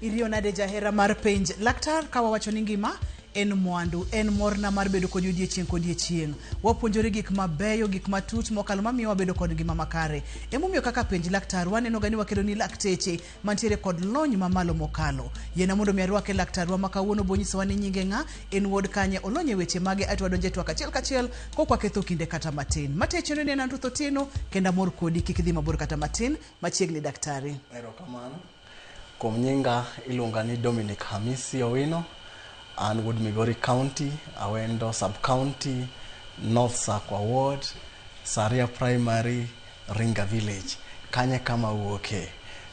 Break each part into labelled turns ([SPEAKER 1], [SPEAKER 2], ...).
[SPEAKER 1] Iriyo nade jahera mar penj laktar ka wawacho ni ngima en mwandu en morna mar bedo kodi odiechieng' kodiechieng' wapuonjore gik mabeyo gik matut mokalo mamiyo wabedo kod ngima makare emomiyo kaka penj laktar waneno ga ni wakelo ni lakteche mantiere kod lony mamalo mokalo yiena mondo mi arwake laktarwa ma kawuono bonyisowa ni nyinge ng'a en wuod kanye olony e weche mage aeto wadonje twak achiel kachiel kok waketho kinde kata matin matecho ni en an Ruth Otieno kendo amor kodi kik idhi mabor kata matin machiegni daktari.
[SPEAKER 2] Erokamano. Kuom nyinga iluonga ni Dominic Hamisi Owino. An wuod Migori County, Awendo Sub-County, North Sakwa Ward, Saria Primary, Ringa Village. Kanye kama awuoke.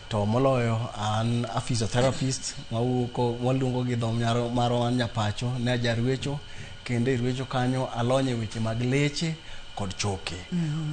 [SPEAKER 2] To moloyo an a physiotherapist mawuok waluongo gi dho marwa wan nyapacho ne ajarwecho kendo e rwecho kanyo alony e weche mag leche kod choke.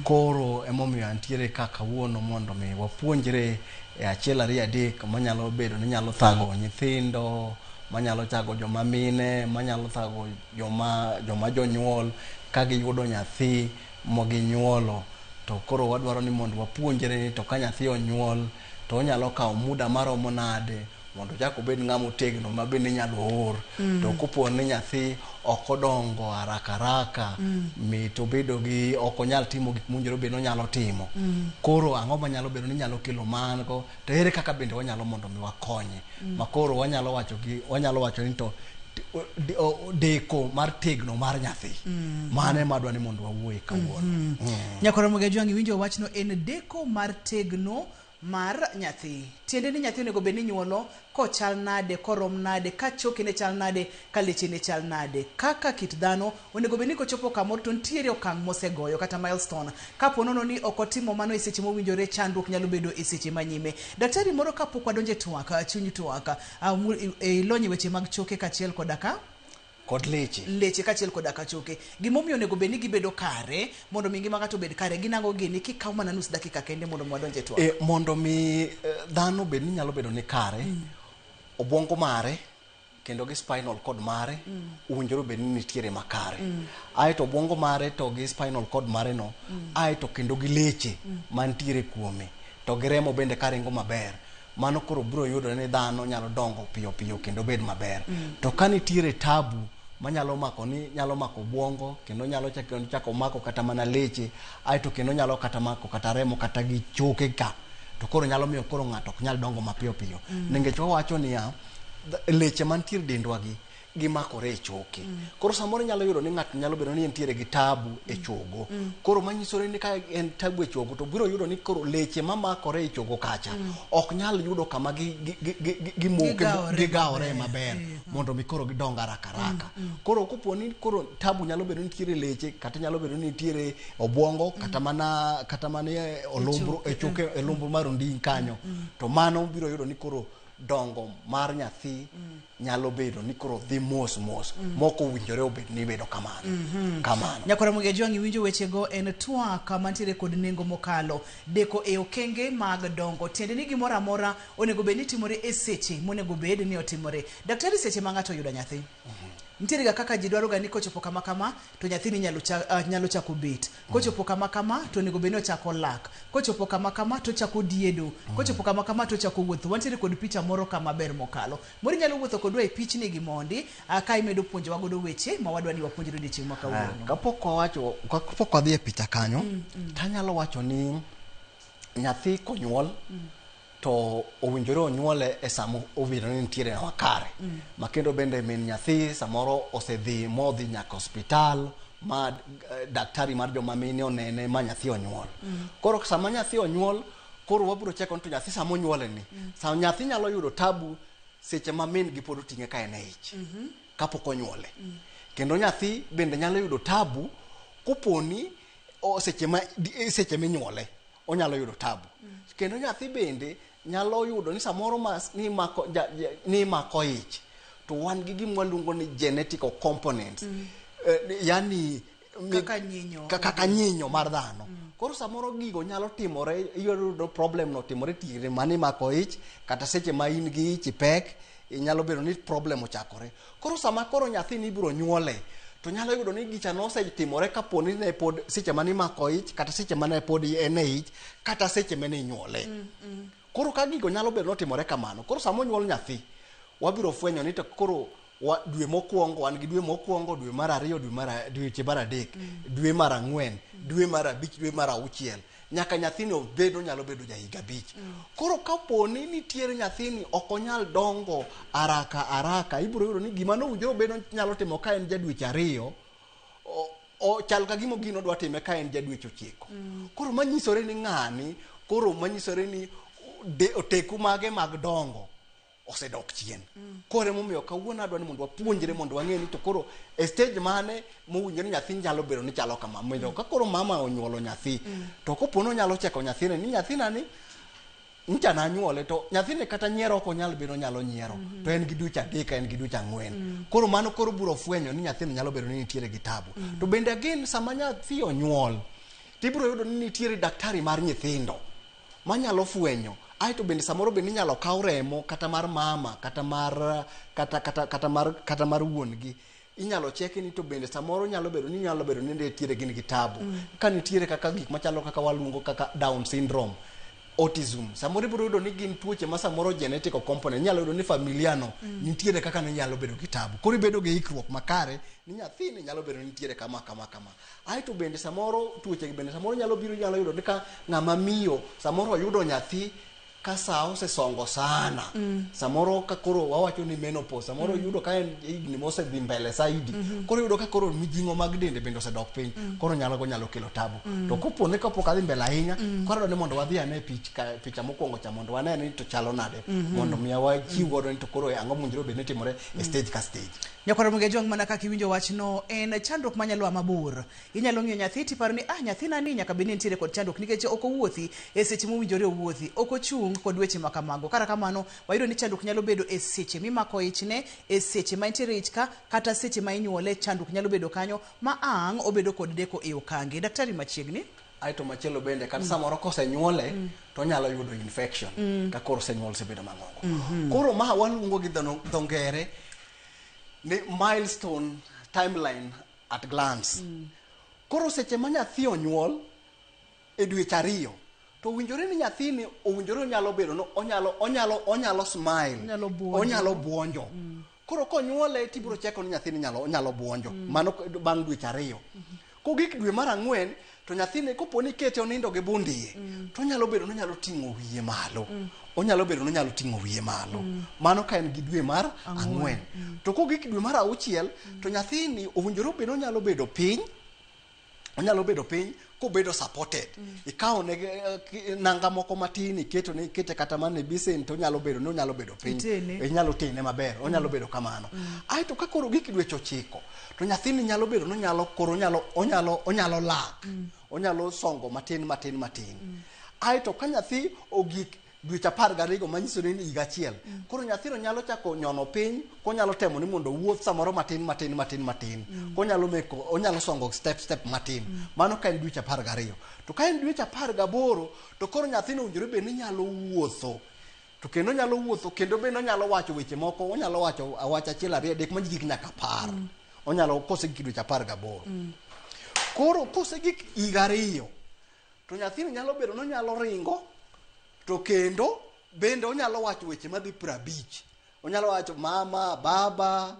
[SPEAKER 2] Koro emomiyo antiere ka kawuono mondo mi wapuonjre e achiel ariyo adek manyalo bedo ni nyalo thago nyithindo, manyalo thago joma mine, manyalo thago joma jonyuol ka giyudo nyathi maginyuolo. To koro wadwaro ni mondo wapuonjre ni to ka nyathi onyuol to onyalo kawo muda maromo nade mondo ochak obed ng'ama otegno ma bende inyalo or. To kopo ni nyathi ok odongo haraka haraka mit obedo gi ok onyal timo gik mowinjore obed ni onyalo timo. Koro ang'o manyalo bedo ni nyalo kelo mago to ere kaka bende wanyalo mondo mi wakonye. Ma koro wanyalo wacho gi wanyalo wacho ni to deko mar tegno mar nyathi. Mano ema adwa ni mondo wawuoye kawuono.
[SPEAKER 1] Nyakora Ramogi Ajwang' iwinjo wachno en deko mar tegno mar nyathi. Tiende ni nyathi onego bed ni inyuolo kochal nade, korom nade, ka chokene chal nade, ka lechene chal nade. Kaka kit dhano onego bed ni kochopo kamoro to nitiere okang' mosegoyo kata milestone. Kapo nono ni ok otimo mano e seche mowinjore, chandruok nyalo bedo e seche manyime. Daktari moro kapok wadonjo e twak, chuny twak, ilony e weche mag choke kaachiel koda ka
[SPEAKER 2] Kod leche.
[SPEAKER 1] Leche kaachiel koda ka choke. Gimomiyo onego bed ni gibedo kare mondo mi ngima ng'ato obed kare gin ang'o gini kikawo mana nus dakika kende mondo mi wadonj e twak.
[SPEAKER 2] Mondo mi dhano bed ni nyalo bedo ni kare, obwongo mare kendo gi spinal cord mare owinjore obed ni nitiere makare. Aeto obwongo mare to gi spinal cord mare no, aeto kendo gi leche mantiere kuome to gi remo bende karingo maber. Mano koro biro yudore ni dhano nyalo dongo piyo piyo kendo bed maber. To ka nitiere tabu manyalo mako ni nyalo mako obwongo kendo nyalo chako mako kata mana leche aeto kendo nyalo kata mako kata remo kata gi choke ka to koro nyalo miyo koro ng'ato ok nyal dongo mapiyo piyo. Nikech wawacho niya, leche mantiere dendwa gi gimakore e choke. Koro samoro inyalo yudo ni ng'ato nyalo bedo ni entiere gi tabu e chogo. Koro manyisore ni ka en tabu e chogo to biro yudo ni koro leche mamakore e chogo kacha ok nyal yudo kama gimoke gigawore maber mondo mi koro gidong haraka haraka. Koro kopo ni koro tabu nyalo bedo ni nitiere leche kata nyalo bedo ni nitiere obwongo kata mana e olumbru e choke e lumbru mar onding kanyo to mano biro yudo ni koro dongo mar nyathi nyalo bedo ni koro dhi mos mos mok owinjore obed ni bedo kamano. Kamano.
[SPEAKER 1] Nyakora Ramogi Ajwang' iwinjo wechego en twak mantiere kod nengo mokalo deko e okenge mag dongo tiende ni gimoro amora onego bed ni timore e seche monego bed ni otimore. Daktari seche ma ng'ato oyudo nyathi nitiere ga kaka ji dwaro ga ni kochopo kama kama to nyathini nyalo chako bet kochopo kama kama to onego bed ni ochako lak kochopo kama kama to ochako diedo kochopo kama kama to ochako wuotho. Wantiere kod picha moro kama ber mokalo moro inyalo wuotho kodwa e pichni gi mondi ka imedo puonjowa godo weche ma wadwa ni wapuonjre odiochieng' ma kawuono.
[SPEAKER 2] Kapok wadhi e picha kanyo tanyalo wacho ni nyathi konyuol to owinjore onyuole e sama owinjore ni nitiere makare. Ma kendo bende min nyathi samoro osedhi modhi nyaka osiptal ma daktari mar joma mine onene ma nyathi onyuol. Koro sama nyathi onyuol koro wabiro cheko ni to nyathi sama onyuole ni sa nyathi nyalo yudo tabu seche ma min gi pod oting'e ka en e ich kapok onyuole. Kendo nyathi bende nyalo yudo tabu koponi seche minyuole onyalo yudo tabu. Kendo nyathi bende nyalo yudo ni samoro ni mako ich to wan gi gima waluongo ni genetic components. Yani
[SPEAKER 1] kaka
[SPEAKER 2] nyinyo mar dhano. Koro samoro gigo nyalo timore, iyudo problem no timore tiere mani mako ich kata seche ma in gi ich ipek inyalo bedo ni problem ochakore. Koro sama koro nyathi ni ibiro nyuole to nyalo yudo ni gicha nosetimore kapo ni ne pod seche mane imako ich kata seche mane pod en e ich kata seche mane inyuole. Koro ka gigo nyalo bedo notimore kamano, koro sama onyuol nyathi, wabiro fwenyo ni to koro dwe mokwongo, wan gi dwe mokwongo, dwe mar ariyo, dwe mar dweche mar adek, dwe mar ang'wen, dwe mar abich, dwe mar auchiel, nyaka nyathini obed onyalo bedo ja higa abich. Koro kapo ni nitiere nyathini ok onyal dongo haraka haraka, ibiro yudo ni gima nowinjore obed onyalo timo ka en ja dweche ariyo, o chal ka gima gino odwa time ka en ja dweche ochiko. Koro manyisore ni ng'ani, koro manyisore ni oteku mage mag dongo osedok chien. Koro emomiyo kawuono adwa ni mondo wapuonjre mondo wang'e ni to koro e stage mane mowinjore ni nyathi nyalo bedo ni chalo kama. Mondo ka koro mama onyuolo nyathi, to kopo ni onyalo cheko nyathine ni nyathina ni ncha nanyuole to nyathini kata nyiero ok onyal bedo onyalo nyiero to en gi dweche adek en gi dweche ang'wen. Koro mano koro biro fwenyo ni nyathini nyalo bedo ni nitiere gi tabu. To bende again sama nyathi onyuol tibiro yudo ni nitiere daktari mar nyithindo manyalo fwenyo. Aeto bende samoro bende inyalo kaw remo kata mar mama kata mar kata kata kata mar kata mar wuon gi. Inyalo cheki ni to bende samoro nyalo bedo ni nyalo bedo ni nitiere gin gi tabu. Ka nitiere kaka gik machalo kaka waluongo kaka Down syndrome, autism, samoro ibiro yudo ni gin tuoche ma samoro genetic component, inyalo yudo ni familia no nitiere kaka ne nyalo bedo gi tabu. Koro ibedo gi ikruok makare ni nyathini nyalo bedo ni nitiere kama kama kama. Aeto bende samoro tuoche gi bende samoro nyalo biro, nyalo yudo ni ka ng'ama miyo samoro oyudo nyathi ka sa osesongo sana. Samoro ka koro wawacho ni menopause, samoro yudo ka en higni mosedhi mbele saidi. Koro yudo ka koro mijing'o mag dende bende osedok piny. Koro nyalo go nyalo kelo tabu. To kopo ni kapok adhi mbele ahinya, koro adwa ni mondo wadhi ane picha mokwongo cha mondo wane ni to chalo nade. Mondo miya wachiw godo ni to koro ang'o mowinjore obed ni timore e stage ka stage.
[SPEAKER 1] Nyakwar Ramogi Ajwang', mana kaka iwinjo wachno, en chandruok manyalo a mabor. Inyalo ng'iyo nyathi tiparo ni nyathina ni nyaka bed ni nitiere kod chandruok nikech ok owuothi e seche mowinjore owuothi, ok ochung' kod weche ma kamago. Kata kamano, wayudo ni chandruok nyalo bedo e seche mimako ichne, e seche ma entiere ich ka, kata seche ma inyuole, chandruok nyalo bedo kanyo ma ang' obedo kod deko e okange. Daktari machiegni.
[SPEAKER 2] Aeto machielo bende kata samoro kosenyuole to onyalo yudo infection ka koro osenyuol osebedo mang'ongo. Koro ma waluongo gi dho ngere ni milestone timeline at glance. Koro seche ma nyathi onyuol e dweche ariyo, to owinjore ni nyathini owinjore onyalo bedo no onyalo onyalo onyalo smile,
[SPEAKER 1] Onyalo buonjo.
[SPEAKER 2] onyalo buonjo. Koro konyuole tibiro cheko ni nyathini nyalo onyalo buonjo. Mano bang' dweche ariyo. Kogik dwe mar ang'wen to nyathini kopo ni ikete onindo gi bund iye, to onyalo bedo ni onyalo ting'o wiye malo. Onyalo bedo ni onyalo ting'o wiye malo. Mano ka en gi dwe mar ang'wen. To kogik dwe mar auchiel to nyathini owinjore obed ni onyalo bedo piny. Onyalo bedo piny kobedo supported. Ikawo ne nanga moko matin iketo ne ikete kata mana e bisen to onyalo bedo ni onyalo bedo piny.
[SPEAKER 1] Itene.
[SPEAKER 2] Inyalo tene maber, onyalo bedo kamano. Aeto ka koro gik dweche ochiko to nyathini nyalo bedo ni onyalo koro onyalo onyalo onyalo lak. Onyalo songo matin matin matin. Aeto ka nyathi ogik dweche apar gariyo manyiso ni higa achiel. Koro nyathino nyalo chako nyono piny, konyalo temo ni mondo owuoth samoro matin matin matin matin. Konyalo meko, onyalo songo step step matin. Mano ka en dweche apar gariyo. To ka en dweche apar gaboro, to koro nyathino owinjore bed ni nyalo wuotho. To kendo onyalo wuotho, kendo bende onyalo wacho weche moko, onyalo wacho awacha achiel ariyo adek magik nyaka apar. Onyalo kosegik dweche apar gaboro. Koro kosegik higa ariyo, to nyathino nyalo bedo ni onyalo ringo, to kendo bende onyalo wacho weche madhi 50. Onyalo wacho mama, baba,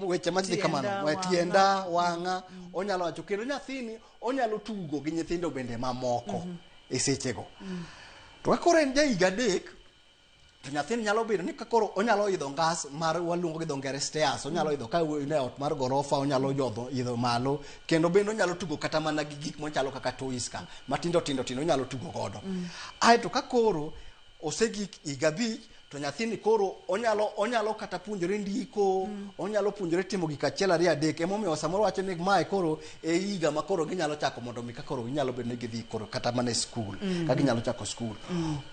[SPEAKER 2] weche madhi kamano,
[SPEAKER 1] Tienda,
[SPEAKER 2] tienda, wang'a, onyalo wacho. Kendo nyathini onyalo tugo gi nyithindo bende mamoko e sechego. To ka koro en ja higa adek, to nyathini nyalo bedo ni ka koro onyalo idho ngas mar waluongo gi dho ngere stairs, onyalo idho ka en e ot mar gorofa, onyalo idho malo, kendo bende onyalo tugo kata mana gi gik machalo kaka toys ka, matindo tindo tindo onyalo tugo godo. Aeto ka koro osegik higa abich, to nyathini koro onyalo kata puonjore ndiko, onyalo puonjore timo gik achiel ariyo adek. Emomiyo samoro wacho ni mae koro e higa ma koro ginyalo chako mondo mi ka koro ginyalo bedo ni gidhi koro kata mana e skul, ka ginyalo chako skul.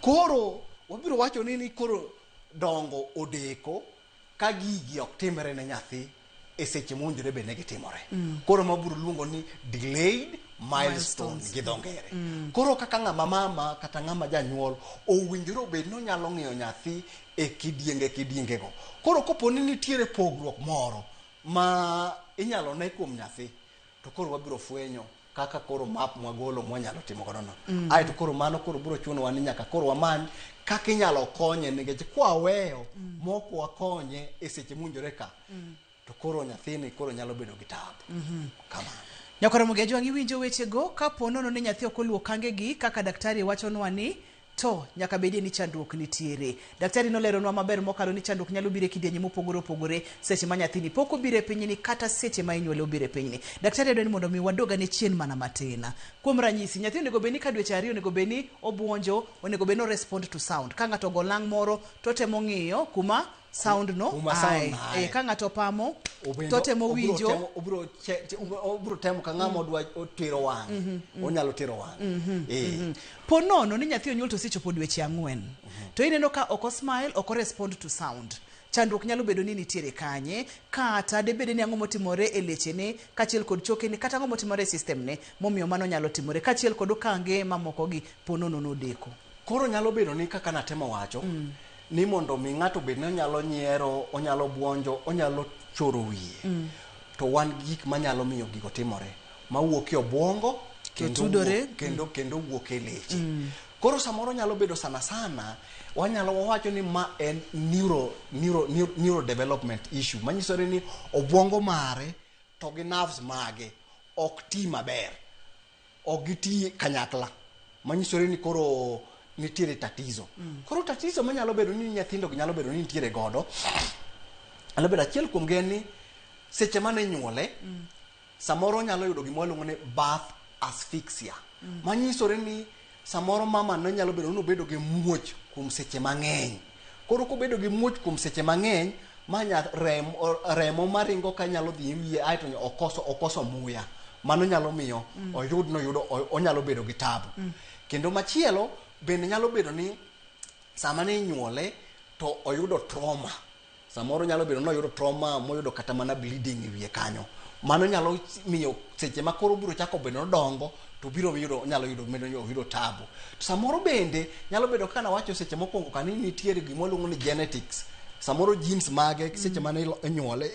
[SPEAKER 2] Koro wabiro wacho ni koro dongo odeko ka gigi ok timre ne nyathi e seche mowinjore bed ni gitimore. Koro mabiro luongo ni delayed milestone gi dho ngere. Koro kaka ng'ama mama kata ng'ama janyuol owinjore obed ni onyalo ng'iyo nyathi e kidienge kidienge go. Koro kopo ni nitiere pogruok moro ma inyalo ne kuom nyathi, to koro wabiro fwenyo Kaka koro map mwagolo mwanyalo timo godo no. Aeto koro mano koro biro chunowa ni nyaka koro wamany kaka inyalo konye nikech kwaweyo mok wakonye e seche mowinjore ka, to koro nyathini koro nyalo bedo gi tabu. Kamano.
[SPEAKER 1] Nyakwar Ramogi Ajwang' iwinjo wechego kapo nono ni nyathi ok oluwo okangegi kaka daktari wachonwa ni to nyaka bedie ni chandruok nitiere. Daktari noleronwa maber mokalo ni chandruok nyalo biro e kidienje mopogore opogore seche ma nyathini pok obiro e pinyni kata seche ma inyuole obiro e pinyni. Daktari adwa ni mondo mi wadog ane chien mana matin. Kuom ranyisi, nyathi onego bed ni ka dweche ariyo onego bed ni obuonjo, onego bed ni o respond to sound. Ka ng'ato ogo lang' moro to otemo ng'iyo kuma sound no
[SPEAKER 2] Kuma sound
[SPEAKER 1] ae.
[SPEAKER 2] no ae.
[SPEAKER 1] Eh, ka ng'ato opamo
[SPEAKER 2] Obendo-
[SPEAKER 1] to otemo
[SPEAKER 2] obiro
[SPEAKER 1] winjo
[SPEAKER 2] obiro obiro temo ka ng'ama odwa tero wang'e onyalo tero wang'e eh
[SPEAKER 1] Po nono ni nyathi onyuol to osechopo dweche ang'wen to ineno ka ok osmile, ok orespond to sound. Chandruok nyalo bedo ni nitiere kanye, kata debede ni ang'o motimore e lechene kaachiel kod chokene kata ang'o motimore e system ne momiyo mano nyalo timore kaachiel kod okange mamoko gi po nono nodeko.
[SPEAKER 2] Koro nyalo bedo ni kaka natemo wacho ni mondo mi ng'ato obed ni onyalo nyiero, onyalo buonjo, onyalo choro wiye. To wan gi gik manyalo miyo gigo timore mawuok e obwongo kendo
[SPEAKER 1] tudore.
[SPEAKER 2] wuok, kendo wuok e leche. Koro samoro nyalo bedo sana sana wanyalo wawacho ni ma en neuro development issue manyisore ni obwongo mare to gi nerves mage ok ti maber, ok giti kanyakla, manyisore ni koro nitiere tatizo. Koro tatizo manyalo bedo ni nyithindo gi nyalo bedo ni nitiere godo, nyalo bedo achiel kuom gi en ni seche mane inyuole, samoro onyalo yudo gima waluongo ni birth asphyxia, manyisore ni samoro mama ne nyalo bedo ni obedo gi muoch kuom seche mang'eny. Koro kobedo gi muoch kuom seche mang'eny, ma remo maringo ka nyalo dhi e wiye aeto okoso muya, mano nyalo miyo oyud noyudo onyalo bedo gi tabu. Kendo machielo bende nyalo bedo ni sama ne inyuole to oyudo trauma. Samoro nyalo bedo ni oyudo trauma moyudo kata mana bleeding e wiye kanyo. Mano nyalo miyo seche ma koro obiro chako bedo nodongo to biro yudo onyalo yudo medo oyudo tabu. To samoro bende nyalo bedo kaka nawacho seche mokwongo ka ni nitiere gima waluongo ni genetics. Samoro genes mage seche mane inyuole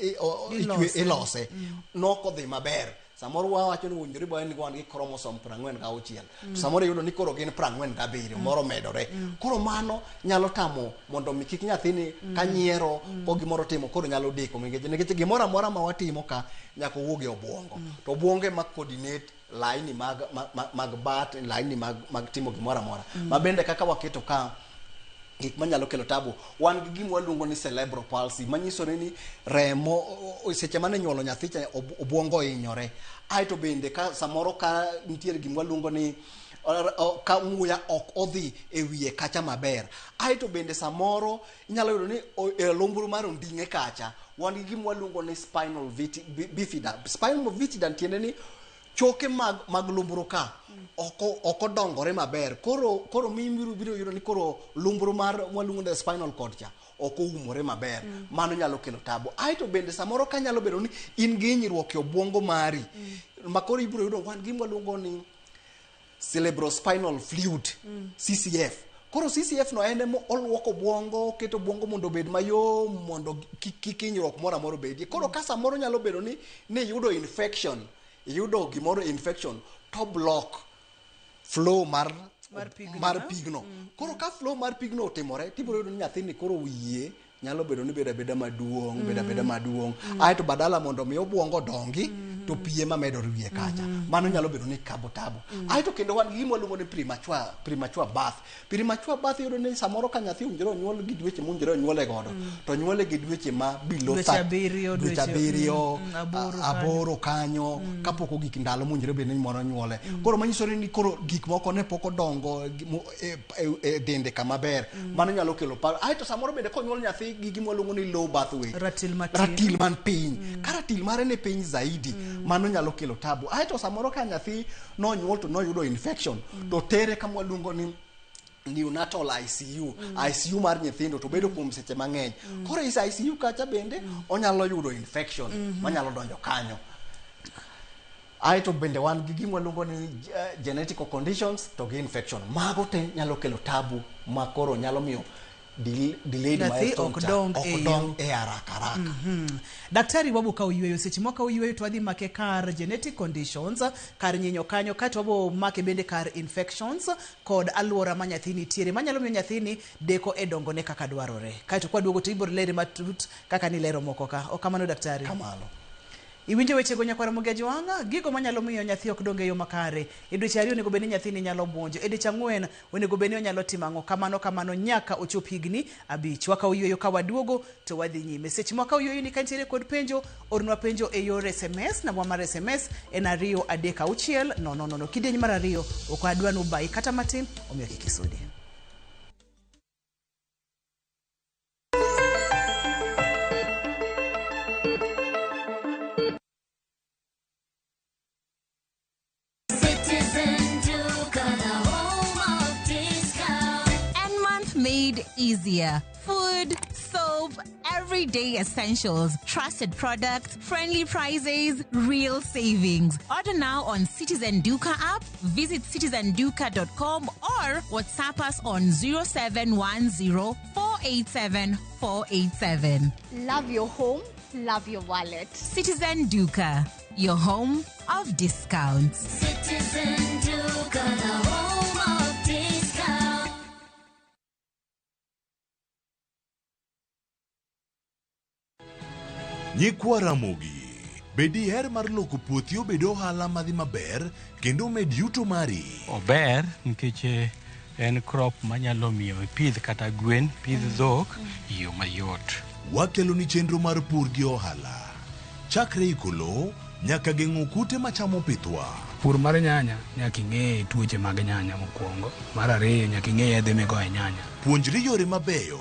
[SPEAKER 1] Ilose.
[SPEAKER 2] ilose nok odhi maber. Samoro wawacho ni owinjore bed ni wan gi chromosome 46. To samoro iyudo ni koro gin 47, moro medore. Koro mano nyalo tamo mondo mi kik nyathini ka nyiero ko gimoro timo koro nyalo deko nikech gimoro amora ma watimo ka nyaka owuog e obwongo. To obwongo ema coordinate laini mag bat, laini mag timo gimoro amora. Ma bende kaka waketo ka gik manyalo kelo tabu, wan gi gima waluongo ni cerebral palsy, manyiso ni remo seche mane inyuolo nyathi cha obwongo ohinyore. Aeto bende ka samoro ka nitiere gima waluongo ni ka muya ok odhi e wiye kacha maber. Aeto bende samoro inyalo yudo ni e lumbru mar onding'e kacha wan gi gima waluongo ni spinal bifida. Spinal bifida tiende ni choke mag lumbru ka ok odongore maber. Koro mi biro yudo ni koro lumbru mar waluongo ni spinal cord cha ok oumore maber. Mano nyalo kelo tabu. Aeto bende samoro ka nyalo bedo ni in gi hinyruok e obwongo mari, ma koro ibiro yudo wan gima waluongo ni cerebrospinal fluid, CCF. Koro CCF no en ema oluoko obwongo, oketo obwongo mondo obed mayom, mondo kik hinyruok moro amora obedie. Koro ka samoro nyalo bedo ni iyudo infection, iyudo gimoro infection to block flow
[SPEAKER 1] Mar pigno,
[SPEAKER 2] mar
[SPEAKER 1] eh?
[SPEAKER 2] pigno. Koro ka flow mar pigno otimore, tibiro yudo ni nyathini koro wiye nyalo bedo ni bedo abeda maduong', bedo abeda maduong'. Aeto badala mondo mi obwongo odongi, to pi ema medore wiye kacha. Mano nyalo bedo ni kabo tabu. Aeto kendo wan gi gima waluongo ni premature birth. Premature birth iyudo ni samoro ka nyathi owinjore onyuol gi dweche mowinjore onyuole godo, to onyuole gi dweche ma below
[SPEAKER 1] Dweche abiriyo,
[SPEAKER 2] dweche
[SPEAKER 1] dweche,
[SPEAKER 2] abiriyo,
[SPEAKER 1] aboro kanyo.
[SPEAKER 2] aboro kanyo, kapok ogik ndalo mowinjore bed ni moro onyuole. Koro manyiso ni koro gik moko ne pok odongo e dende kama ber. Mano nyalo kelo paro. Aeto samoro bende konyuol nyathi gi gima waluongo ni low birth weight.
[SPEAKER 1] Ratil matin.
[SPEAKER 2] Ratil man piny. Ka ratil mare ni piny zaidi, mano nyalo kelo tabu. Aeto samoro ka nyathi nonyuol to noyudo infection, to tere kama waluongo ni neonatal ICU, ICU mar nyithindo to bedo kuom seche mang'eny. Koro e ICU kacha bende onyalo yudo infection manyalo donjo kanyo. Aeto bende wan gi gima waluongo ni genetic conditions to gi infection. Mago te nyalo kelo tabu ma koro nyalo miyo
[SPEAKER 3] delayed
[SPEAKER 1] Nyathi
[SPEAKER 3] milestone
[SPEAKER 1] ok
[SPEAKER 3] cha
[SPEAKER 1] dong
[SPEAKER 3] ok
[SPEAKER 1] e
[SPEAKER 3] dong
[SPEAKER 1] yo.
[SPEAKER 3] e haraka haraka.
[SPEAKER 1] Daktari, wabo kawo yweyo. Seche mwakawo yweyo to wadhi make kar genetic conditions, kar nyinyo kanyo, kaeto wabo make bende kar infections kod aluora ma nyathi nitiere manyalo miyo nyathini deko e dongone kaka dwarore. Kaeto kwaduogo to ibiro lere matut kaka nilero moko ka. Ok kamano, daktari?
[SPEAKER 3] Kamano.
[SPEAKER 1] Iwinjo wechego, nyakwara Mogi Ajwang', gigo manyalo miyo nyathi ok dong e yo makare. E dweche 2 onego bed ni nyathini nyalo buonjo. E dweche 4 onego bed ni onyalo timo ang'o. Kamano kamano nyaka ochop higni 5. Wakawo yweyo, ka waduogo to wadhi nyime. Seche mwakawo yweyo ni ka nitiere kod penjo, ornwa penjo e yor SMS. Namba mar SMS en 23600. Kidieny mar ariyo ok adwa nubayi kata matin, omiyo kik isudi.
[SPEAKER 4] Citizen Duka, the home of discount.
[SPEAKER 5] And month made easier. Food, soap, everyday essentials, trusted products, friendly prices, real savings. Order now on Citizen Duka app, visit citizenduka.com or WhatsApp us on 0710 487 487.
[SPEAKER 6] Love your home, love your wallet.
[SPEAKER 5] Citizen Duka, your home of discounts.
[SPEAKER 4] Citizen Duka, the home of discount.
[SPEAKER 7] Nyikwa Ramogi, be diher mar loko puothi obed ohala madhi maber kendo omed yuto mari?
[SPEAKER 8] Ober nikech en crop manyalo miyo ipidh kata gwen, pidh dhok e yo mayot.
[SPEAKER 7] Wakeloni chenro mar pur gi ohala. Chakre iko lowo nyaka geng'o kute machamo pithwa.
[SPEAKER 9] Pur mar nyanya nyaka ing'e tuoche mag nyanya mokwongo. Mar ariyo, nyaka ing'e yedhe migoye nyanya.
[SPEAKER 7] Puonjri yore mabeyo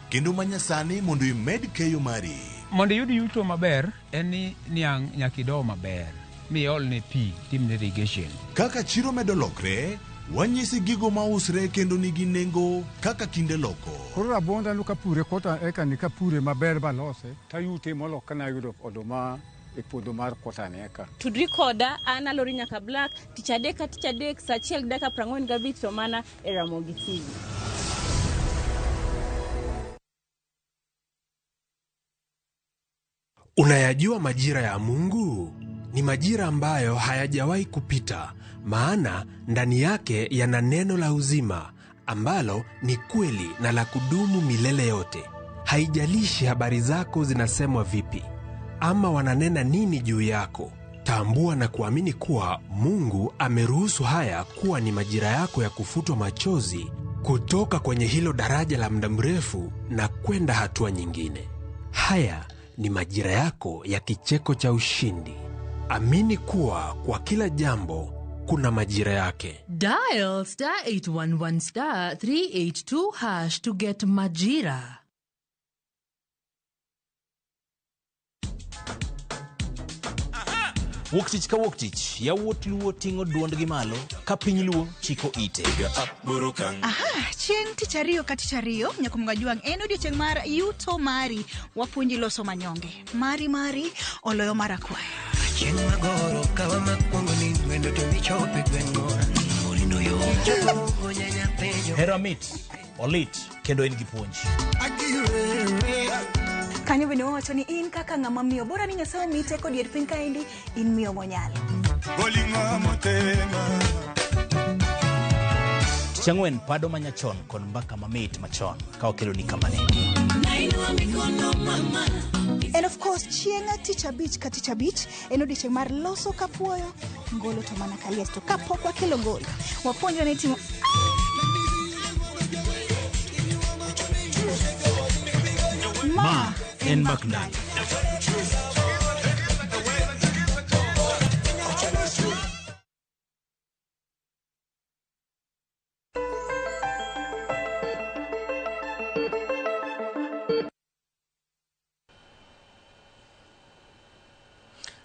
[SPEAKER 7] kendo manyasani mondo imed keyo mari.
[SPEAKER 10] Mondo iyud yuto maber en ni niang' nyaka ido maber miolne pi, timne irrigation.
[SPEAKER 7] Kaka chiro medo lokre, wanyisi gigo mausre kendo nigi nengo kaka kinde loko.
[SPEAKER 11] Koro rabuonda no kapure kota eka ni kapure maber balose tayute molo kana yudo oduma e puodho mar kota ni eka.
[SPEAKER 12] Tudri koda an Alori Nyaka Black tich adek ka tich adek saa 1:45 to mana e Ramogi TV.
[SPEAKER 13] Unayajua majira ya Mungu? Ni majira ambayo hayajawahi kupita, maana ndani yake yana neno la uzima ambalo ni kweli na la kudumu milele yote. Haijalishi habari zako zinasemwa vipi ama wananena nini juu yako, tambua na kuamini kuwa Mungu ameruhusu haya kuwa ni majira yako ya kufutwa machozi kutoka kwenye hilo daraja la muda mrefu na kwenda hatua nyingine. Haya ni majira yako ya kicheko cha ushindi. Amini kuwa kwa kila jambo kuna majira yake.
[SPEAKER 14] Dial *811*382# to get Majira.
[SPEAKER 15] Wuok tich ka wuok tich, yawuot Luo ting'o duondgi malo ka piny Luo chiko ite.
[SPEAKER 6] Aha, chieng' tich ariyo ka tich ariyo, nyakumga jwang' en odiochieng' mar yuto mari. Wapuonji loso manyonge. Mari mari oloyo mar akwaya.
[SPEAKER 16] Chieng' magoro kawa makwongo ni wendo to michope gweng'wa Morindo yo
[SPEAKER 15] Hera mit, olit kendo en gi puonj.
[SPEAKER 6] Kanyo bende wawacho ni in kaka ng'ama miyo bora ni Nyasaye omiyi teko dier piny kaendi, in miyo monyalo.
[SPEAKER 15] Tich ang'wen pado manyachon kod mbaka mamit machon ka wakeloni kamane.
[SPEAKER 6] And of course, chieng' tich abich ka tich abich en odiochieng' mar loso kapuoyo, ngolo to mana kalies to kapok wakelo ngolo. Wapuonjwa ni timo
[SPEAKER 15] Ma en Mbak Ndalo.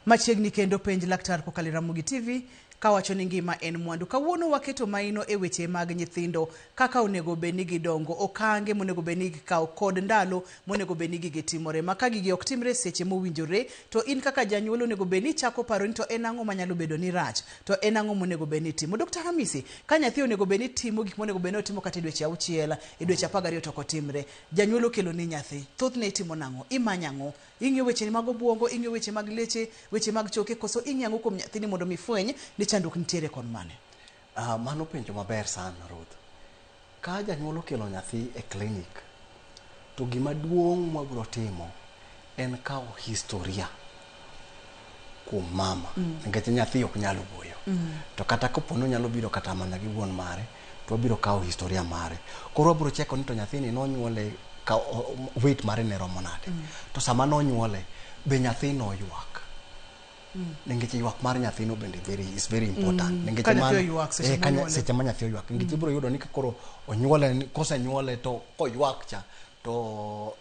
[SPEAKER 1] Machiegni kendo penj laktar kokalo e Ramogi TV. Kawacho ni ngima en mwandu. Kawuono waketo maino e weche mag nyithindo kaka onego bed ni gidongo, okange monego bed ni gikawo kod ndalo monego bed ni gigi timore. Ma ka gigi ok timre e seche mowinjore, to in kaka janyuol onego bed ni ichako paro ni to en ang'o manyalo bedo ni rach, to en ang'o monego bed ni itimo. Dr. Hamisi, ka nyathi onego bed ni timo gik monego bed ni otimo kata e dweche 6, e dweche 12 to ok otimre, janyuol okelo ni nyathi, thothne itimo nang'o? Imanyo ang'o? Ing'iyo weche mag obuongo, ing'iyo weche mag leche, weche mag choke, koso ing'iyo ang'o kuom nyathini mondo mi fweny ni chandruok nitiere kon mane?
[SPEAKER 2] Mano penjo maber sana Ruth. Ka janyuol okelo nyathi e klinik, to gima duong' mwabiro timo en kawo historia kuom mama. Nikech nyathi ok nyal wuoyo. To kata kopo ni onyalo biro kata mana gi wuon mare, to wabiro kawo historia mare. Koro wabiro cheko ni to nyathini nonyuole ka weight mare ne romo nade. To sama nonyuole, be nyathi noywak. Nikech ywak mar nyathino bende is very important. Nikech
[SPEAKER 1] Ka nyathi oywak seche monyuole.
[SPEAKER 2] Seche ma nyathi oywak. Nikech ibiro yudo ni ka koro onyuole, kosenyuole to koywak cha, to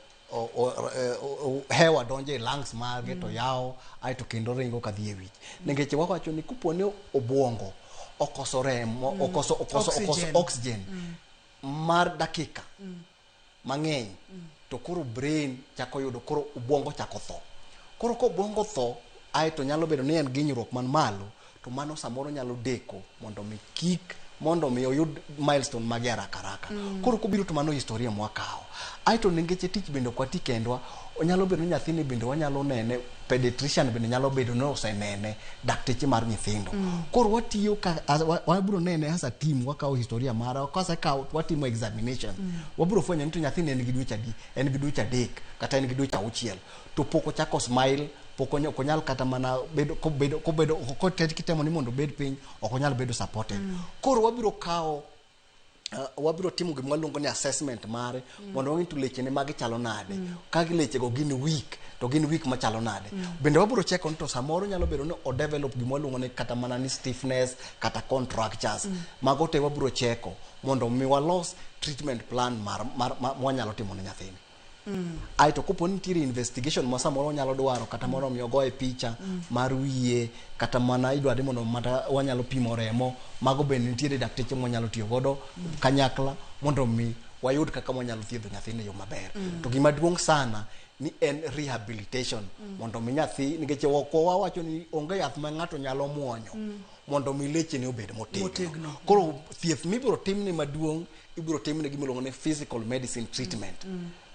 [SPEAKER 2] hewa donjo e lungs mage to yawo, aeto kendo ringo kadhi e wich. Nikech wawacho ni kopo ni obuongo okoso remo, okoso
[SPEAKER 1] Oxygen.
[SPEAKER 2] oxygen mar dakika mang'eny, to koro brain chako yudo, koro ubongo chako tho. Koro ka obwongo tho, aeto nyalo bedo ni en gi hinyruok man malo, to mano samoro nyalo deko mondo mi kik, mondo mi oyud milestone mage haraka haraka. Koro kobiro to mano historia mwakawo. Aeto nikech tich bende ok wati kendwa, onyalo bedo ni nyathini bende wanyalo nene, pediatrician bende nyalo bedo ni osenene, dakteche mar nyithindo. Koro watiyo ka, wabiro nene as a team, wakawo historia mara, kwasekawo to watimo examination. Wabiro fwenyo ni to nyathini en gi dweche adi, en gi dweche 3, kata en gi dweche 6, to pok ochako smile, pok ok onyal kata mana bedo, kobedo, kobedo, kotet kitemo ni mondo obed piny, ok onyal bedo supported. Koro wabiro kawo, wabiro timo gima waluongo ni assessment mare, mondo wang'e to lechene mage chalo nade. Ka lechego gin weak, to gin weak machalo nade. Bende wabiro cheko ni to samoro nyalo bedo ni o develop gima waluongo ni kata mana ni stiffness, kata contractures. Mago te wabiro cheko mondo mi walos treatment plan mar mwanyalo timo ne nyathini. Aeto kopo ni nitiere investigation ma samoro wanyalo dwaro, kata mondo mi ogoye picha mar wiye, kata mana idwaro ni mondo mata wanyalo pimo remo, mago bende nitiere dakteche mwanyalo tiyo godo kanyakla mondo mi wayud kaka wanyalo thiedho nyathini e yo maber. To gima duong' sana ni en rehabilitation, mondo mi nyathi, nikech ok wawacho ni onge yath ma ng'ato nyalo muonyo mondo mi lechene obed motegno.
[SPEAKER 1] Motegno.
[SPEAKER 2] Koro thieth mibiro timne maduong', ibiro timne gima iluongo ni physical medicine treatment.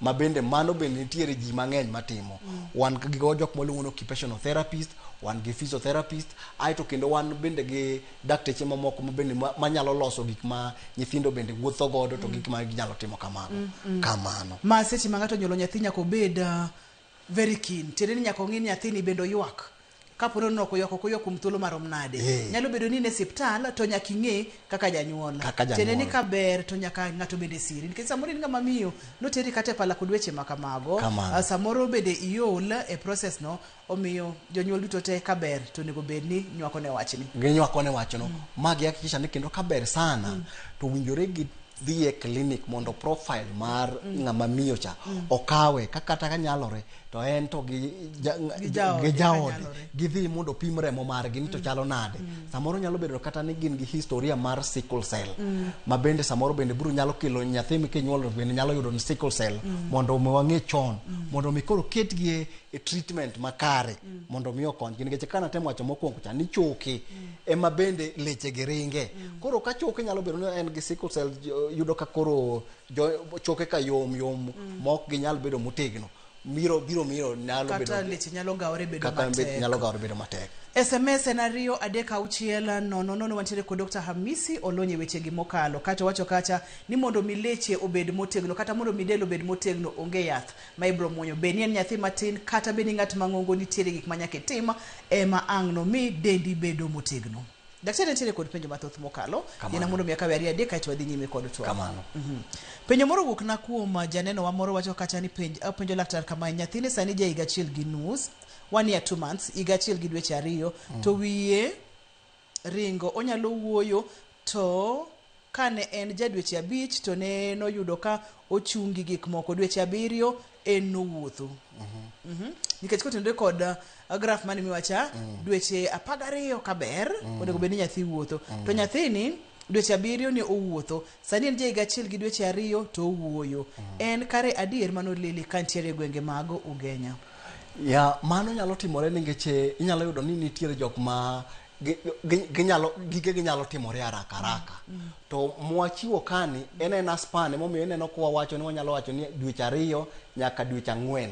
[SPEAKER 2] Ma bende mano bende nitiere ji mang'eny matimo. Wan gi jok maluongo ni occupational therapist, wan gi physiotherapist, aeto kendo wan bende gi dakteche mamoko ma bende manyalo loso gik ma nyithindo bende wuotho godo, to gik ma ginyalo timo kamago. Kamano.
[SPEAKER 1] Ma seche ma ng'ato onyuolo nyathi nyaka obed very keen. Tiende ni nyaka ong'i ni nyathini bende oywak. Kapo ni ok oywak, ok oywak kuom thuolo marom nade. Nyalo bedo ni in e osiptal to nyaka ing'e kaka janyuol.
[SPEAKER 2] Kaka janyuol.
[SPEAKER 1] Tiende ni ka ber to nyaka ng'ato bende siri. Nikech samoro in ng'ama miyo, noteri kata e pala kod weche ma kamago.
[SPEAKER 2] Kamano.
[SPEAKER 1] Samoro bende iol e process no, omiyo jonyuol duto te ka ber to onego bed ni nywako ne wachni.
[SPEAKER 2] Ginywako ne wachno. Ma gihakikisha ni kendo ka ber sana, to winjore gi dhi e clinic mondo profile mar ng'ama miyo cha okawe, ka kata ka nyalore to en to gi
[SPEAKER 1] Gi jaode,
[SPEAKER 2] gi jaode
[SPEAKER 1] ka nyalore.
[SPEAKER 2] gidhi mondo pim remo margi ni to chalo nade. Samoro nyalo bedo kata ni gin gi historia mar sickle cell, ma bende samoro bende biro nyalo kelo nyathi mikinyuolo bende nyalo yudo ni sickle cell, mondo mi wang'e chon, mondo mi koro ketgi e treatment makare, mondo mi okonygi. Nikech ka natemo wacho mokwongo cha ni choke ema bende leche gi ringe. Koro ka choke nyalo bedo ni en gi sickle cell, yudo ka koro choke ka yom yom, ma ok ginyal bedo motegno, biro miyo nyalo
[SPEAKER 1] Kata
[SPEAKER 2] bedo
[SPEAKER 1] leche nyalo gawore bedo
[SPEAKER 2] kata
[SPEAKER 1] matek.
[SPEAKER 2] nyalo gawore bedo matek.
[SPEAKER 1] SMS en 2 3 6 0 0, wantiere kod Dr. Hamisi Olony e weche gi mokalo. Kato wacho kacha ni mondo mi leche obed motegno, kata mondo mi del obed motegno, onge yath ma ibiro muonyo. Bed ni en nyathi matin, kata bed ni ng'at mang'ongo, nitiere gik ma nyaka itim ema ang' no mi dendi bedo motegno. Daktari nitiere kod penjo mathoth mokalo.
[SPEAKER 2] Kamano.
[SPEAKER 1] Yien mondo mi akawe 2 3 kaeto wadhi nyime kod twak.
[SPEAKER 2] Kamano.
[SPEAKER 1] Penjo moro owuok na kuom janeno wa moro wacho kacha ni penjo laktar kama, nyathine sani ja higa achiel gi nus, 1 year 2 months, higa achiel gi dweche 2, to wiye ringo, onyalo wuoyo to Kane en ja dweche 5 to ne noyudo ka ochung' gi gik moko. Dweche 7 en nowuotho. Nikech kotenore kod graph mane miwacha, dweche 12 kaber, onego bed ni nyathi wuotho. To nyathini dweche 7 ne owuotho. Sani en ja higa 1 gi dweche 2 to owuoyo. En kare adier mano Lily kantiere e gwenge mag Ugenya.
[SPEAKER 2] Ya, mano nyalo timore nikech inyalo yudo ni nitiere jok ma ginyalo gige ginyalo timore haraka haraka. To mwachiwo kani en ena span emomiyo ineno kwa wacho ni wanyalo wacho ni dweche 2 nyaka dweche 4.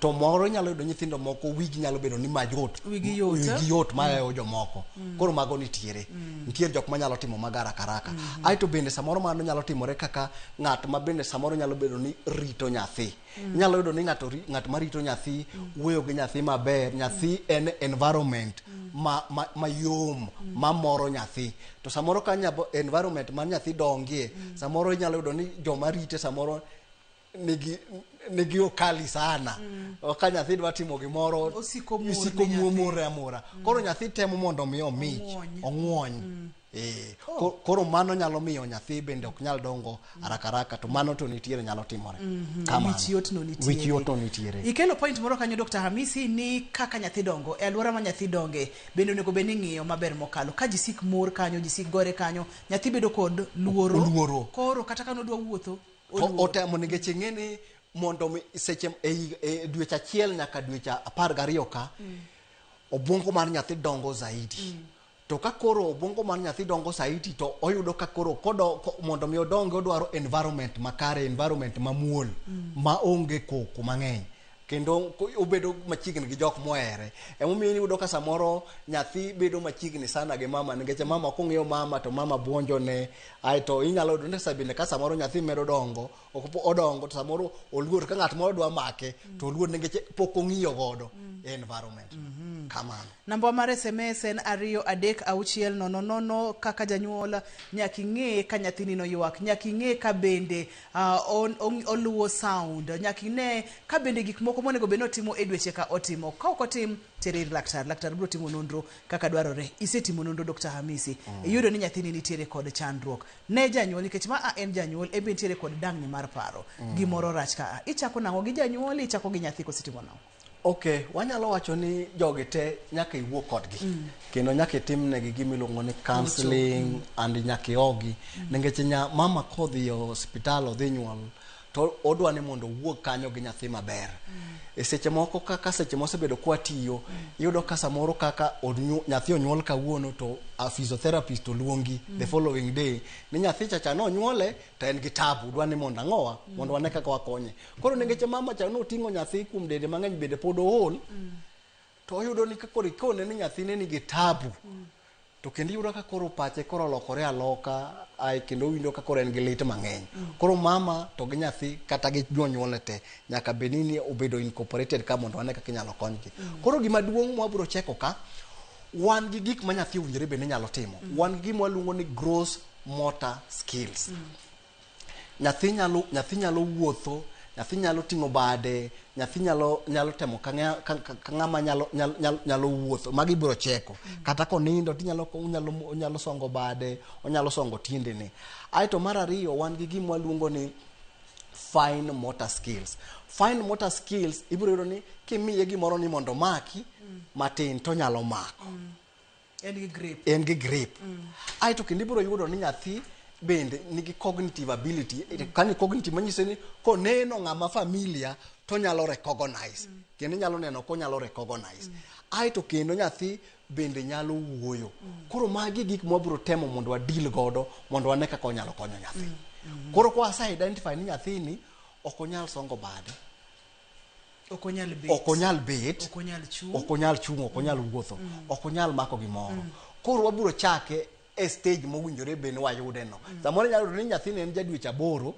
[SPEAKER 2] To moro inyalo yudo nyithindo moko wigi nyalo bedo ni mayot.
[SPEAKER 1] Wigi yot,
[SPEAKER 2] Wigi yot mahewo jomoko. Koro mago nitiere. Nitiere jok manyalo timo mago haraka haraka. Aeto bende samoro mano nyalo timore kaka ng'at ma bende samoro nyalo bedo ni rito nyathi. Inyalo yudo ni ng'at marito nyathi wuoyo gi nyathi maber, nyathi en environment mayom mamoro nyathi. To samoro ka environment ma nyathi dongie, samoro inyalo yudo ni joma rite samoro nigi okali sana. Ka nyathi dwa timo gimoro,
[SPEAKER 1] Osiko mor
[SPEAKER 2] isiko
[SPEAKER 1] ne nyathi.
[SPEAKER 2] muomore amora. Koro nyathi temo mondo mi omich,
[SPEAKER 1] Ong'uony.
[SPEAKER 2] ong'uony. Koro mano nyalo miyo nyathi bende ok nyal dongo haraka haraka, to mano to nitiere nyalo timore. Kamano.
[SPEAKER 1] Wich yot no nitiere.
[SPEAKER 2] Wich yot no nitiere.
[SPEAKER 1] Ikelo point moro kanyo Dr. Hamisi ni kaka nyathi dongo e alwora ma nyathi donge bende onego bed ni ng'iyo maber mokalo. Ka ji sik mor kanyo, ji sik gore kanyo, nyathi bedo kod luoro.
[SPEAKER 2] Luoro.
[SPEAKER 1] Koro kata ka nodwa wuotho,
[SPEAKER 2] To
[SPEAKER 1] oluoro.
[SPEAKER 2] otemo nikech ing'e ni mondo mi seche e dweche 1 nyaka dweche 12 ka, obwongo mar nyathi dongo zaidi. To ka koro obwongo mar nyathi dongo zaidi to oyudo ka koro mondo mi odongi odwaro environment makare, environment mamuol, ma onge koko mang'eny. Kendo obedo machiegni gi jok mohere. Emomiyo iyudo ka samoro nyathi bedo machiegni sana gi mama, nikech mama kong'iyo mama to mama buonjone. Aeto inyalo yudo ni bende ka samoro nyathi medo dongo, odongo to samoro oluor ka ng'at moro dwa make to oluor nikech pok ong'iyo godo environment. Kamano.
[SPEAKER 1] Namba mar SMS en 2 3 6 0 0. Kaka janyuol nyaka ing'e ka nyathini noywak, nyaka ing'e ka bende oluwo sound, nyaka ine ka bende gik moko monego bed ni otimo e dweche ka otimo. Ka ok otim, tere ir laktar. Laktar biro timo nonro kaka dwarore. Isetimo nonro Dr. Hamisi. Iyudo ni nyathini nitiere kod chandruok. Ne janyuol, nikech ma en janyuol, en be nitiere kod dang'ni mar paro. Gimoro rach ka. Ichako nang'o gi janyuol, ichako gi nyathi kosetimo nang'o?
[SPEAKER 2] Okay, wanyalo wacho ni jogi te nyaka iwuo kodgi. Kendo nyaka itimnegi gima iluongo ni counseling and nyaka iogi. Nikech mama kodhi e osiptal odhi nyuol, to odwa ni mondo owuog kanyo gi nyathi maber. E seche moko kaka seche mosebedo kwatiyo, iyudo ka samoro kaka nyathi onyuol kawuono to a physiotherapist oluongi the following day ni nyathi chacha nonyuole to en gi tabu, dwa ni mondo ang'owa, mondo wane kaka wakonye. Koro nikech mama cha noting'o nyathi kuom dende mang'eny bende pod ool, to oyudo ni koro ikone ni nyathine nigi tabu, to kendo iyudo ka koro pache koro olokore aloka, ae kendo owinjo ka koro en gi lit mang'eny. Koro mama to gi nyathi kata gi jonyuolne te nyaka bed ni obedo incorporated ka mondo wane kaka inyalo konygi. Koro gima duong' mwabiro cheko ka, wan gi gik ma nyathi owinjore bed ni nyalo timo. Wan gi gima waluongo ni gross motor skills. Nyathi nyalo wuotho, nyathi nyalo ting'o bade, nyathi nyalo temo ka ng'ama nyalo wuotho. Magi ibiro cheko. Kata konindo to onyalo songo bade, onyalo songo tiendene. Aeto mar ariyo wan gi gima waluongo ni fine motor skills. Fine motor skills ibiro yudo ni kimiye gimoro ni mondo omaki matin to onyalo mako.
[SPEAKER 1] En gi grip.
[SPEAKER 2] En gi grip. Aeto kendo ibiro yudo ni nyathi bende nigi cognitive ability. Kani cognitive manyiso ni koneno ng'ama familia to onyalo recognize. Kendo inyalo neno konyalo recognize. Aeto kendo nyathi bende nyalo wuoyo. Koro magi gik mwabiro temo mondo wa deal godo mondo wane kaka onyalo konyo nyathi. Koro kwa wase identify ni nyathini ok onyal songo bade.
[SPEAKER 1] Ok onyal bet.
[SPEAKER 2] Ok onyal bet.
[SPEAKER 1] Ok onyal chung'.
[SPEAKER 2] Ok onyal chung', ok onyal wuotho. Ok onyal mako gimoro. Koro wabiro chake e stage mowinjore bed ni wayude no. Samoro inyalo yudo ni nyathini en ja dweche 8,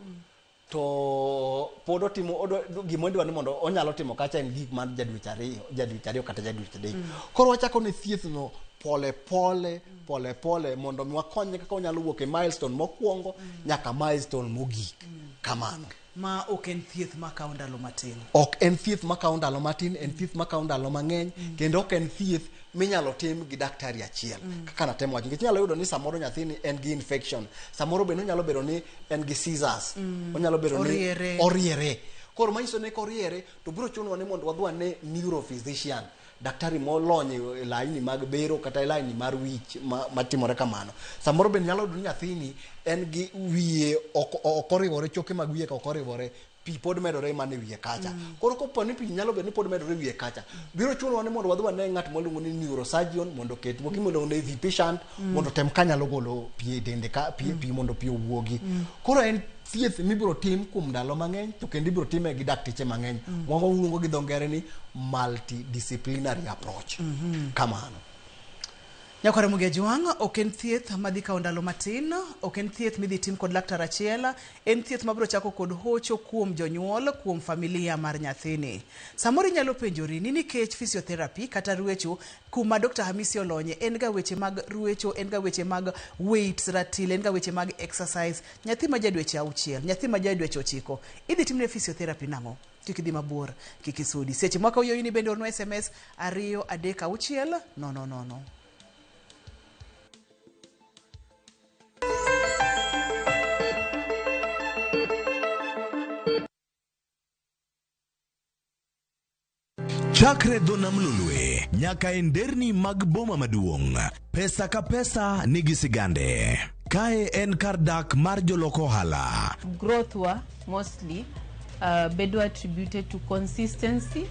[SPEAKER 2] to pod otimo gima idwa ni mondo onyalo timo kacha en gik mar ja dweche 2, ja dweche 2 kata ja dweche 3. Koro wachako ne thieth no pole pole pole pole mondo mi wakonye kaka onyalo wuok e milestone mokwongo nyaka milestone mogik. Kamano.
[SPEAKER 1] Ma ok en thieth makawo ndalo matin.
[SPEAKER 2] Ok en thieth makawo ndalo matin, en thieth makawo ndalo mang'eny, kendo ok en thieth minyalo tim gi daktari achiel. Kaka natemo wacho, nikech inyalo yudo ni samoro nyathini en gi infection, samoro bende onyalo bedo ni en gi seizures, onyalo bedo ni
[SPEAKER 1] Oriere.
[SPEAKER 2] oriere. Koro manyiso ni koriere to biro chunowa ni mondo wadhi wane neurophysician, daktari molony e laini mag bero kata e laini mar wich matimore kamano. Samoro bende nyalo yudo ni nyathini en gi wiye ok oriwore, choke mag wiye ka ok oriwore, pi pod medore mana e wiye kacha. Koro kopo ni pi nyalo bedo ni pod medore e wiye kacha, biro chunowa ni mondo wadhi wane ng'at mwaluongo ni neurosurgeon mondo oketwa gima iluongo ni VP shunt, mondo otem kanyalo golo pi e dende ka pi, pi mondo pi owuogi. Koro en thieth mibiro tim kuom ndalo mang'eny to kendo ibiro time gi dakteche mang'eny. Mwaluongo gi dho ngere ni multidisciplinary approach. Kamano.
[SPEAKER 1] Nyakwar Ramogi Ajwang', ok en thieth madhi kawo ndalo matin, ok en thieth midhi tim kod laktar achiel, en thieth mabiro chako kod hocho kuom jonyuol, kuom familia mar nyathini. Samoro inyalo penjori ni nikech physiotherapy kata ruecho kuma Dr. Hamisi olonye en ga weche mag ruecho, en ga weche mag weights, ratil, en ga weche mag exercise. Nyathi ma ja dweche 6, nyathi ma ja dweche 9, idhi timne physiotherapy nang'o? Kik idhi mabor, kik isudi. Seche mwaka uyoyini bende ornwa SMS 2 3 6 0 0.
[SPEAKER 7] Chakre dho nam Lolwe nyaka e nderni mag boma maduong', pesa ka pesa nigi sigande. Kae en kar dak mar jolok ohala.
[SPEAKER 3] Growth wa mostly bedo attributed to consistency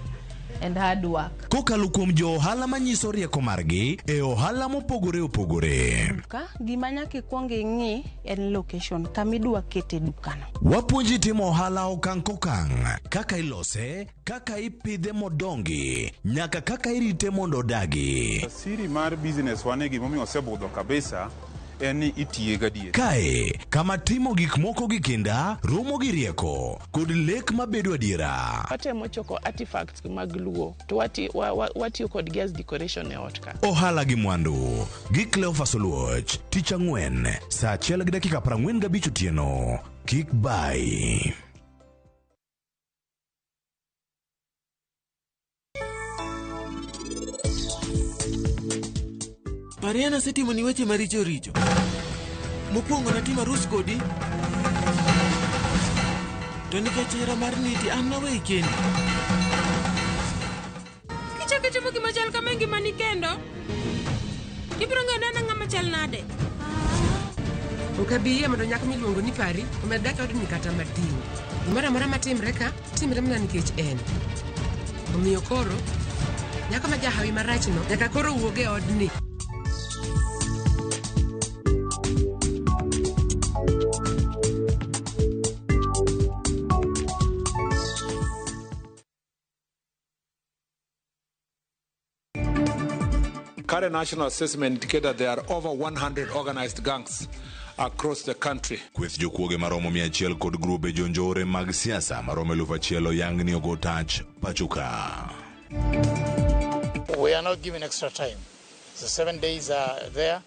[SPEAKER 3] and hard work.
[SPEAKER 7] Kokalo kuom jo ohala manyiso rieko margi e ohala mopogore opogore.
[SPEAKER 17] Duka, gima nyaka ikwong ing'i en location kama idwa kete dukano.
[SPEAKER 7] Wapuonji timo ohala okang' kokang', kaka ilose, kaka ipidhe modongi, nyaka kaka irite mondo odagi.
[SPEAKER 18] Siri mar business wane gimomiyo osebudho kabisa en ni itiye gadier.
[SPEAKER 7] Kae, kama timo gik moko gi kinda, romo gi rieko, kod lek mabedo adiera.
[SPEAKER 19] Watemo choko artifacts mag Luo to watiyo kodgi as decoration e ot ka.
[SPEAKER 7] Ohala gi mwandu gi Cleophas Oluoch, tich ang'wen, saa 1:45 otieno. Kik bai.
[SPEAKER 20] Parie nasetimo ni weche maricho richo. Mokwongo natimo arus kodi. To nikech hera mar niti an naweyi kendi.
[SPEAKER 21] Kichako itimo gima chal kama e ngimani kendo, ibiro ng'eyo ni an ang'ama chal nade.
[SPEAKER 22] Ok abi yie mondo nyako miluongo ni Pari omed dak e odni kata matin. Gimoro amora matimre ka, timre mana nikech en. Omiyo koro, nyako ma jahawi marachno nyaka koro wuog e odni.
[SPEAKER 23] Current national assessment indicated that there are over 100 organized gangs across the country.
[SPEAKER 7] Kweth jokuoge maromo 100 kod grube jonjore mag siasa maromo 1000 oyang ni ogo tach pacho ka.
[SPEAKER 24] We are not given extra time. The 7 days are there.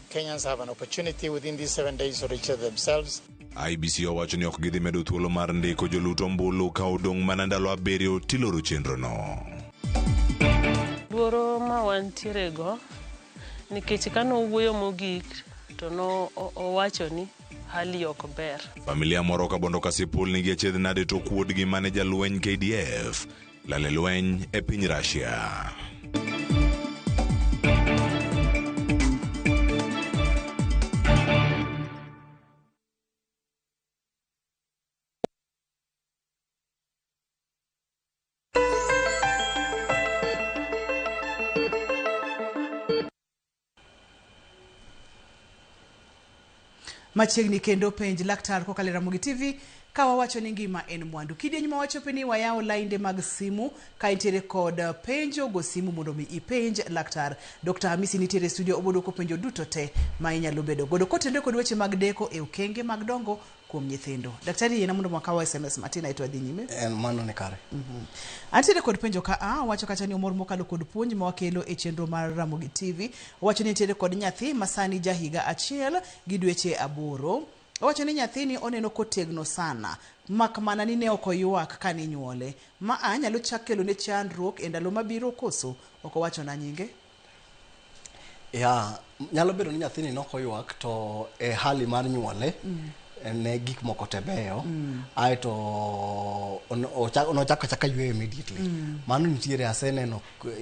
[SPEAKER 24] Kenyans have an opportunity within these 7 days to register themselves.
[SPEAKER 7] IBC owacho ni ok gidhi medo thuolo mar ndiko jolut ombulu ka odong' mana ndalo 7 tiloro chenrono.
[SPEAKER 25] Luoro ma wantiere go nikech kane owuoyo mogik to no owacho ni hali ok ber.
[SPEAKER 7] Familia moro Kabondo Kasipul nigi achiedh nade tok wuodgi mane jalweny KDF lal e lweny e piny Russia.
[SPEAKER 1] Machiegni kendo penj laktar kokalo e Ramogi TV ka wawacho ni ngima en mwandu. Kidieny ma wachope ni wayawo lainde mag simu ka intiere kod penjo go simu mondo mi ipenj laktar. Dr. Hamisi nitiere e studio oboduoko penjo duto te ma inyalo bedo godo kotenore kod weche mag deko e okenge mag dongo kuom nyithindo. Daktari, yiena mondo wakaw SMS matin aeto wadhi nyime.
[SPEAKER 2] En mano ni kare.
[SPEAKER 1] Antiere kod penjo ka a wacho kacha ni omor mokalo kod puonj ma wakelo e chenro mar Ramogi TV. Owacho ni nitiere kod nyathi ma sani ja higa 1 gi dweche 8. Owacho ni nyathini oneno kotegno sana, mak mana ni ne ok oywak kane inyuole. Ma a nyalo chak kelo ne chandruok e ndalo mabiro koso? Ok owacho na nyinge.
[SPEAKER 2] Ya, nyalo bedo ni nyathini nok oywak to e hali mar nyuole ne gik moko te beyo. Aeto nochako achaka yweyo immediately. Mano nitiere, aseneno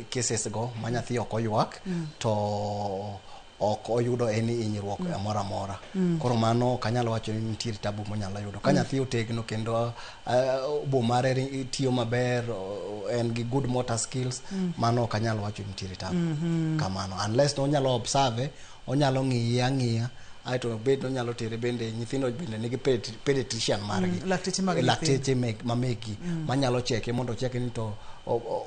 [SPEAKER 2] cases go ma nyathi ok oywak to ok oyudo any hinyruok moro amora. Koro mano ok anyal wacho ni nitiere tabu monyalo yudo. Ka nyathi otegno kendo obo mare tiyo maber, en gi good motor skills, mano ok anyal wacho ni nitiere tabu. Kamano. Unless onyalo observe, onyalo ng'iye ang'iya, aeto bed onyalo tere bende nyithindo bende nigi pediatrician margi.
[SPEAKER 1] Lakteche mag
[SPEAKER 2] Lakteche mamegi manyalo cheke mondo ocheke ni to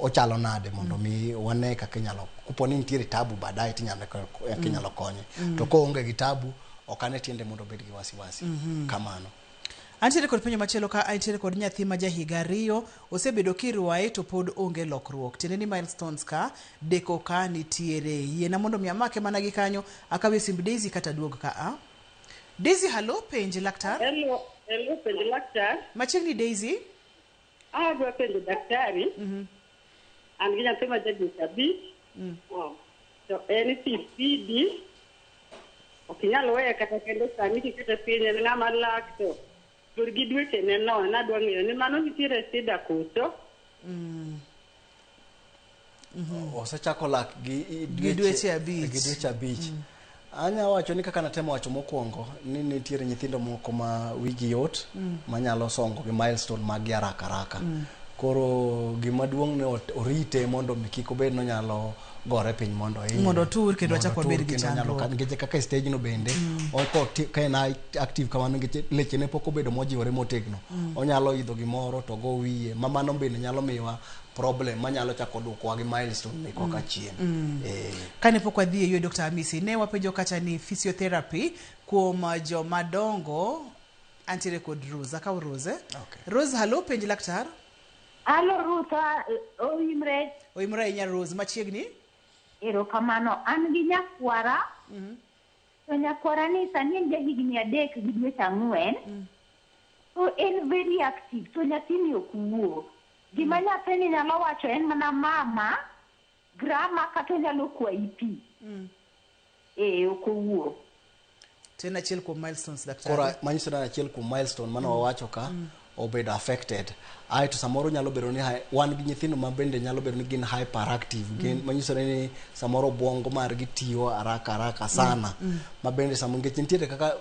[SPEAKER 2] ochalo nade mondo mi wane kaka inyalo kopo ni nitiere tabu baadaye tinyalo kaka inyalo konye. To koonge gi tabu ok ane tiende mondo obed gi wasiwasi. Kamano.
[SPEAKER 1] Antiere kod penjo machielo ka antiere kod nyathi ma jahiga 2 osebedo kirwaye to pod onge lokruok. Tiende ni milestones ka deko ka nitiere. Yiena mondo mi amake mana gi kanyo akawe simb Daisy kata duog ka a. Daisy, hallo, penj laktar.
[SPEAKER 4] Hello, hello, penj laktar.
[SPEAKER 1] Machiegni Daisy.
[SPEAKER 4] Adwa penjo daktari. An gi nyathi ma ja dweche 5. To en CPD. Ok inyal weye kata kendo sani kikete piny en ng'ama lak to gi dweche ne no nadwa ng'eyo ni mano nitiere shida koso.
[SPEAKER 2] Osechako lak gi
[SPEAKER 1] dweche 5.
[SPEAKER 2] Gi dweche 5. Anya wacho ni kaka natemo wacho mokwongo ni nitiere nyithindo moko ma wigi yot manyalo songo gi milestone mag gi haraka haraka. Koro gima duong' ne orite mondo mi kik obed nonyalo gore piny mondo hinyre.
[SPEAKER 1] Mondo otur kendo achak obed gi chandruok.
[SPEAKER 2] Nikech kaka e stage no bende ka en active kamano nikech lechene pok obedo mojiwore motegno. Onyalo idho gimoro to go wiye ma mano bende nyalo miwa problem manyalo chako duokowa gi milestone mekwa kachien.
[SPEAKER 1] Kane pok wadhi e yo Dr. Hamisi, ne wapenjo kacha ni physiotherapy kuom joma dongo. Antiere kod Rose. Akaw Rose. Rose, hallo, penj laktar.
[SPEAKER 5] Halo Ruth, oimre.
[SPEAKER 1] Oimre ahinya Rose, machiegni.
[SPEAKER 5] Erokamano, an gi nyakwara. To nyakwara ni sani en jahigni 3 gi dweche 4. To en very active, to nyathini ok wuo. Gima nyathini nyalo wacho en mana mama, grandma kata onyalo kwayi pi. Ok owuo.
[SPEAKER 1] To en achiel kuom milestones daktari.
[SPEAKER 2] Koro manyiso ni achiel kuom milestone mane wawacho ka obedo affected. Aeto samoro nyalo bedo ni wan gi nyithindo ma bende nyalo bedo ni gin hyperactive. Gin manyiso ni samoro obwongo margi tiyo haraka haraka sana. Ma bende samoro nikech nitiere kaka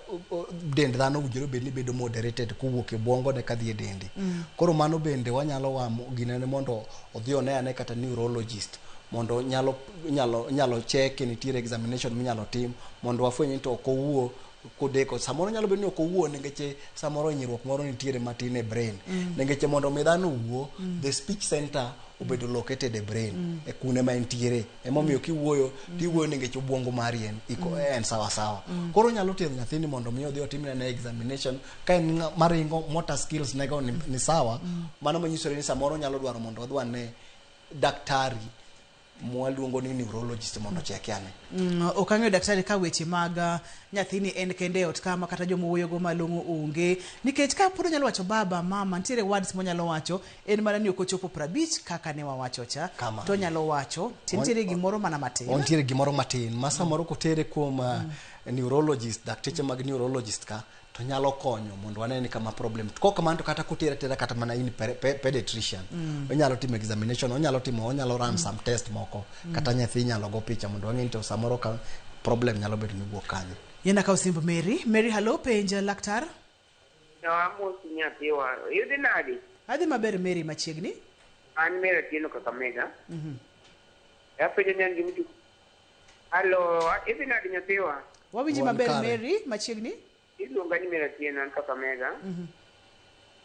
[SPEAKER 2] dend dhano owinjore obed ni bedo moderated kowuok e obwongo ne kadhi e dende. Koro mano bende wanyalo wamo ginene mondo odhi one ane kata neurologist mondo nyalo check nitiere examination minyalo tim mondo wafweny ni to ok owuo kodeko. Samoro nyalo bedo ni ok owuo nikech samoro hinyruok moro nitiere matin e brain. Nikech mondo mi dhano owuo, the speech center obedo located e brain. E kune ma entiere. Emomiyo kiwuoyo tiwuoyo nikech obwongo mari en iko en sawa sawa. Koro nyalo tero nyathini mondo mi odhi otimne ne examination ka en maringo motor skills nego ni sawa. Mano manyiso ni samoro nyalo dwaro mondo odhi wane daktari mwaluongo ni neurologist mondo ocheke ane.
[SPEAKER 1] Ok ang'eyo daktari ka weche mag nyathini en kende e ot kama kata joma wuoyogo malong'o onge, nikech ka pod onyalo wacho baba mama, nitiere words monyalo wacho, en mana ni ok ochopo 50 kaka ne wawacho cha, to onyalo wacho to nitiere gimoro mana matin.
[SPEAKER 2] Nitiere gimoro matin ma samoro kotere kuom neurologist, dakteche mag neurologist ka to nyalo konyo mondo wane ni kama problem. Kok kamano to kata kotere atera kata mana in pediatrician, onyalo timo examination, onyalo run some test moko, kata nyathi inyalo go picha mondo wang'e ni to samoro ka problem nyalo bedo ni wuok kanye.
[SPEAKER 1] Yena kaw simb Mary. Mary, hallo, penj laktar.
[SPEAKER 8] No, amosi nyathiwa. Idhi nadi?
[SPEAKER 1] Adhi maber Mary, machiegni.
[SPEAKER 8] An Mary Atieno Kakamega. Apenjo ni an gi mtu. Hallo, idhi nadi nyathiwa?
[SPEAKER 1] Wawinji maber Mary, machiegni.
[SPEAKER 8] Iluonga ni Mary Atieno, an Kakamega.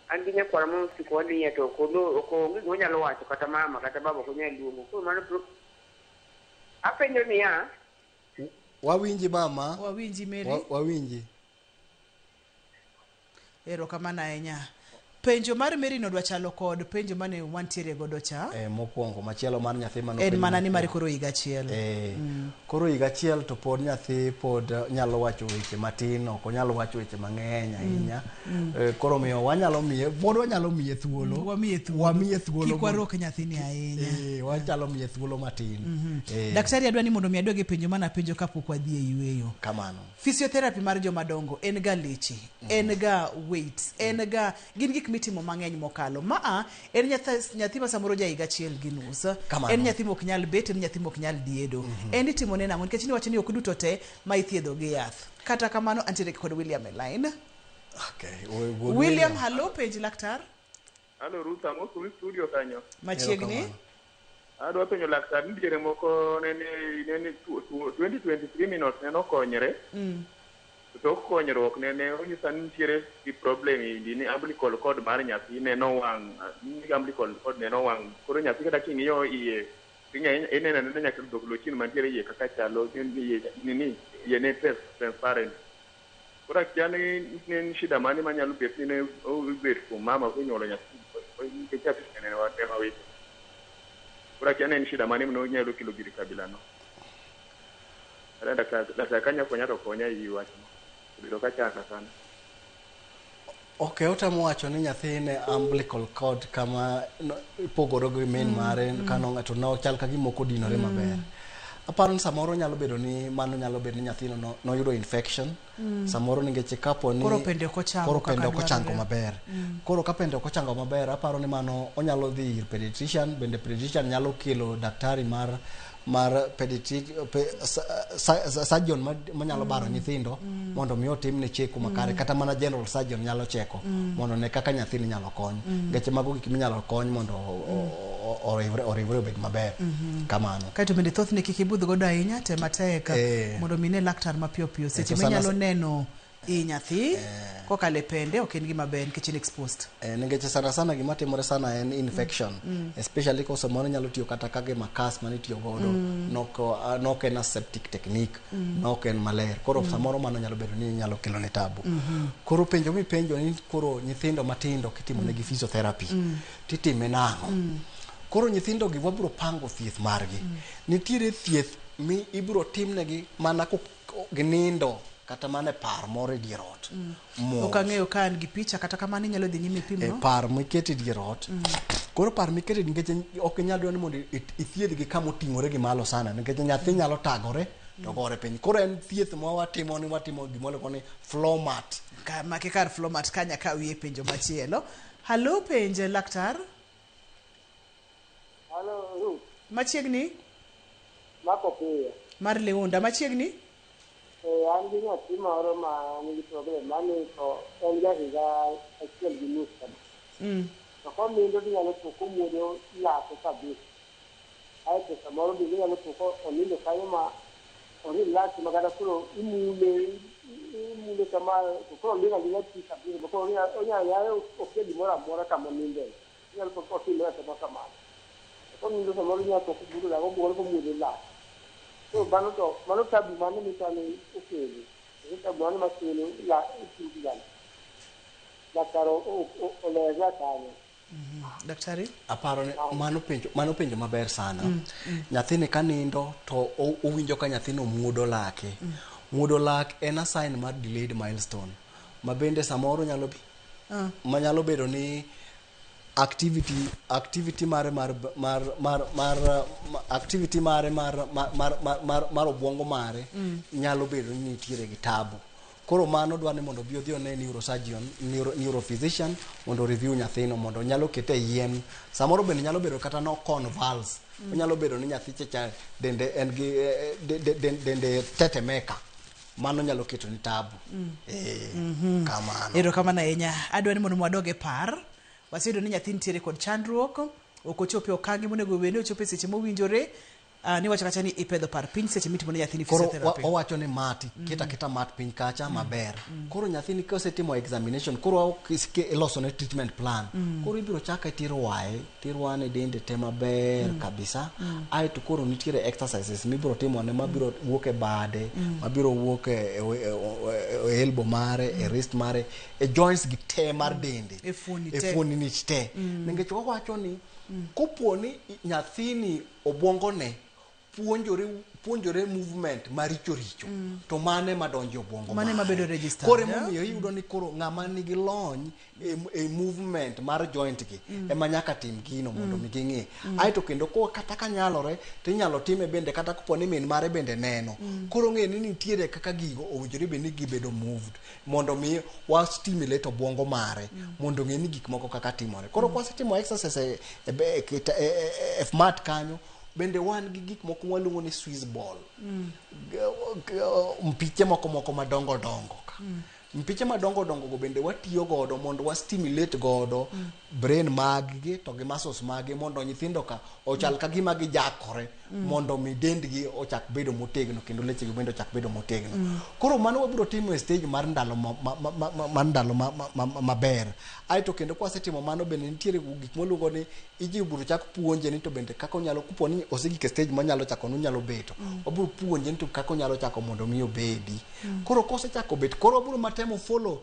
[SPEAKER 8] An gi nyakwara mosiko wadhiye to ok onge gima onyalo wacho kata mama kata baba ok onyal luongo. Koro mano apenjo niya.
[SPEAKER 2] Wawinji mama.
[SPEAKER 1] Wawinji Mary.
[SPEAKER 2] Wawinji.
[SPEAKER 1] Erokamano ahinya. Penjo mar Mary no dwa chalo kod penjo mane wantiere godo cha.
[SPEAKER 2] E, mokwongo machielo mar nyathi mane
[SPEAKER 1] En
[SPEAKER 2] openjo
[SPEAKER 1] mana ni mare
[SPEAKER 2] mokwongo.
[SPEAKER 1] koro higa achiel.
[SPEAKER 2] Eh, Koro higa achiel to pod nyathi pod nyalo wacho weche matin, ok onyal wacho weche mang'eny ahinya. Koro miyo wanyalo miye, pod wanyalo miye thuolo.
[SPEAKER 1] Wamiye thuolo.
[SPEAKER 2] Wamiye thuolo.
[SPEAKER 1] Kik warok nyathini ahinya.
[SPEAKER 2] Eh, wanyalo miye thuolo matin.
[SPEAKER 1] Daktari adwa ni mondo mi adwog e penjo mana penjo kapok wadhi e yueyo.
[SPEAKER 2] Kamano.
[SPEAKER 1] Physiotherapy mar joma dongo en ga leche, en ga weights, en ga gin gik mitimo mang'eny mokalo. Maa en nyathi ma samoro ja higa achiel gi nus.
[SPEAKER 2] Kamano.
[SPEAKER 1] En nyathi mok nyal bet, en nyathi mok nyal diedo. En itimo ne nang'o? Nikech niwacho ni ok duto te ma ithiedho gi yath. Kata kamano antiere kod William e line.
[SPEAKER 2] Okay.
[SPEAKER 1] William, hallo, penj laktar.
[SPEAKER 9] Halo Ruth, amosi studio kanyo.
[SPEAKER 1] Machiegni.
[SPEAKER 9] Adwa penjo laktar ni diere moko nene nene 2023 minot nene okonyre. To tok konyruok nene onyisa ni nitiere gi problem endi ni umbilical cord mar nyathi ne nowang' ni umbilical cord ne nowang' koro nyathi kata king'iyo iye ineno anena nyaka dhok lochien mantiere iye kaka chalo ni ni iye ne transparent. Koro akia ni ne en shida mane manyalo bet ni ne obet kuom mama konyuolo nyathi nikech nyathi nene ema wito. Koro akia ni en shida mane manyalo kelo gir kabila no. Daktari kanya konya to konya e wachno. Obedo ka chanda sana.
[SPEAKER 2] Okay, otemo wacho ni nyathine umbilical cord kama ipogore gi min mare kano ng'ato no chal ka gima ok odinore maber. Aparo ni samoro nyalo bedo ni mano nyalo bedo ni nyathino noyudo infection. Samoro nikech kapo ni
[SPEAKER 1] koro pende ok ochango
[SPEAKER 2] koro pende
[SPEAKER 1] kaka
[SPEAKER 2] ok ochango
[SPEAKER 1] dwarore.
[SPEAKER 2] maber. Koro ka pende ok ochango maber, aparo ni mano onyalo dhi ir pediatrician, bende pediatrician nyalo kelo daktari mar pediatric surgeon manyalo baro nyithindo mondo mi otimne cheko makare, kata mana general surgeon nyalo cheko mondo ne kaka nyathini nyalo kony. Nikech mago gik minyalo kony mondo oriwre obed maber. Kamano.
[SPEAKER 1] Kaeto bende thothne kik ibudh godo ahinya, tem matek mondo mi ine laktar mapiyo piyo. Seche
[SPEAKER 2] to sana
[SPEAKER 1] minyalo neno i nyathi kokalo e pende ok en gima ber nikech en exposed.
[SPEAKER 2] Nikech sana sana gima timore sana en infection. Especially ka samoro nyalo tiyo kata ka gima kas manitiyo godo nok en aseptic technique, nok en maler. Koro samoro mano nyalo bedo ni nyalo kelo ne tabu. Koro penjo mipenjo ni koro nyithindo matindo kitimo negi physiotherapy titime nang'o? Koro nyithindo gi wabiro pango thieth margi. Nitiere thieth mi ibiro timnegi mana ginindo kata mana e par moro e dier ot. Mos.
[SPEAKER 1] Ok ang'eyo ka an gi picha, kata kamano inyalo dhi nyime
[SPEAKER 2] E
[SPEAKER 1] pimno.
[SPEAKER 2] par mikete e dier ot. Koro par mikete nikech ok inyal dwaro ni mondo ithiedhgi kama oting'ore gi malo sana nikech nyathi nyalo tagore to gore piny. Koro en thieth ma watimo ni watimo gima iluongo ni floor mat.
[SPEAKER 1] Maki kar floor mat ka nyaka wiye penjo machielo. Hallo, penj laktar.
[SPEAKER 8] Hallo Ruth.
[SPEAKER 1] Machiegni?
[SPEAKER 8] Mako piyo.
[SPEAKER 1] Mar Leunda, machiegni?
[SPEAKER 8] An gi nyathi moro ma nigi problem mani to en ja higa 1.5 kama. To konindo to inyalo po komuodo lake kabisa. Aeto samoro bende inyalo po konindo kanyo ma orelax ma kata koro imule kama to koro oling' aling'a ti kabisa ma koro onyalo nyalo okia gimoro amora kama oninde. Inyalo po kotimore atima kamano. To konindo samoro inyalo po komuodo lake, obuoro komuodo lake. Koro mano to mano tabu mane michalo okelo. Kendo tabu mane makelo la tugo. Laktar olerna kanyo.
[SPEAKER 1] Daktari?
[SPEAKER 2] Aparo ni mano penjo maber sana. Nyathini ka nindo to owinjo ka nyathino muodo lake. Muodo lak en a sign mar delayed milestone. Ma bende samoro nyalo manyalo bedo ni activity mare mar mar mar mar activity mare mar mar mar mar obwongo mare nyalo bedo ni nitiere gi tabu. Koro mano dwa ni mondo obi odhi one neurosurgeon, neurophysician mondo review nyathino mondo nyalo kete e yien. Samoro bende nyalo bedo kata no convulse. Onyalo bedo ni nyathi cha dende en gi dende tetemeka. Mano nyalo keto ni tabu. Kamano.
[SPEAKER 1] Erokamano ahinya. Adwa ni mondo wadog e par. Waseyudo ni nyathi nitiere kod chandruok, ok ochopo e okang'e monego bed ni ochopo e seche mowinjore. Niwacho kacha ni ipedho par piny seche mitimo ne nyathini
[SPEAKER 2] Koro
[SPEAKER 1] physiotherapy.
[SPEAKER 2] Owacho ni mat keta keta mat piny kacha maber. Koro nyathini kosetimo examination, koro iloso ne treatment plan. Koro ibiro chake tirwaye, tirwane dende te maber kabisa. Aeto koro nitiere exercises mibiro timone mabiro wuok e bade, mabiro wuok e elbow mare, e wrist mare, e joints gi te mar dende.
[SPEAKER 1] E fuoni
[SPEAKER 2] E
[SPEAKER 1] te.
[SPEAKER 2] fuoni ni te. Nikech wawacho ni kopo ni nyathini obwongone puonjore movement maricho richo, to mane madonjo e obwongo
[SPEAKER 1] Mane
[SPEAKER 2] mare.
[SPEAKER 1] mabedo registered,
[SPEAKER 2] Koro
[SPEAKER 1] eh?
[SPEAKER 2] emomiyo iyudo ni koro ng'ama nigi lony e movement mar joint gi ema nyaka tim gino mondo mi ging'i. Aeto kendo ko kata ka nyalore to inyalo time bende kata kopo ni min mare bende neno. Koro ng'e ni nitiere kaka gigo owinjore bed ni gibedo moved mondo mi wa stimulate obwongo mare mondo ng'e ni gik moko kaka timore. Koro kwasetimo exercise e mat kanyo, bende wan gi gik moko mwaluongo ni Swiss ball. Mpiche moko madongo dongo ka. Mpiche madongo dongo go bende watiyo godo mondo wa stimulate godo brain mag gi to gi muscles mag gi mondo nyithindo ka ochal ka gima gijakore mondo mi dendgi ochak bedo motegno kendo lechegi bende ochak bedo motegno. Koro mano wabiro timo e stage mar ndalo mar ndalo maber. Aeto kendo kwasetimo mano, bende nitiere gik mwaluongo ni iji biro chak puonje ni to bende kaka onyalo, kopo ni osegik e stage monyalo chako nonyalo beto, wabiro puonje ni to kaka onyalo chako mondo mi obedi. Koro kosechako bet, koro wabiro matemo follow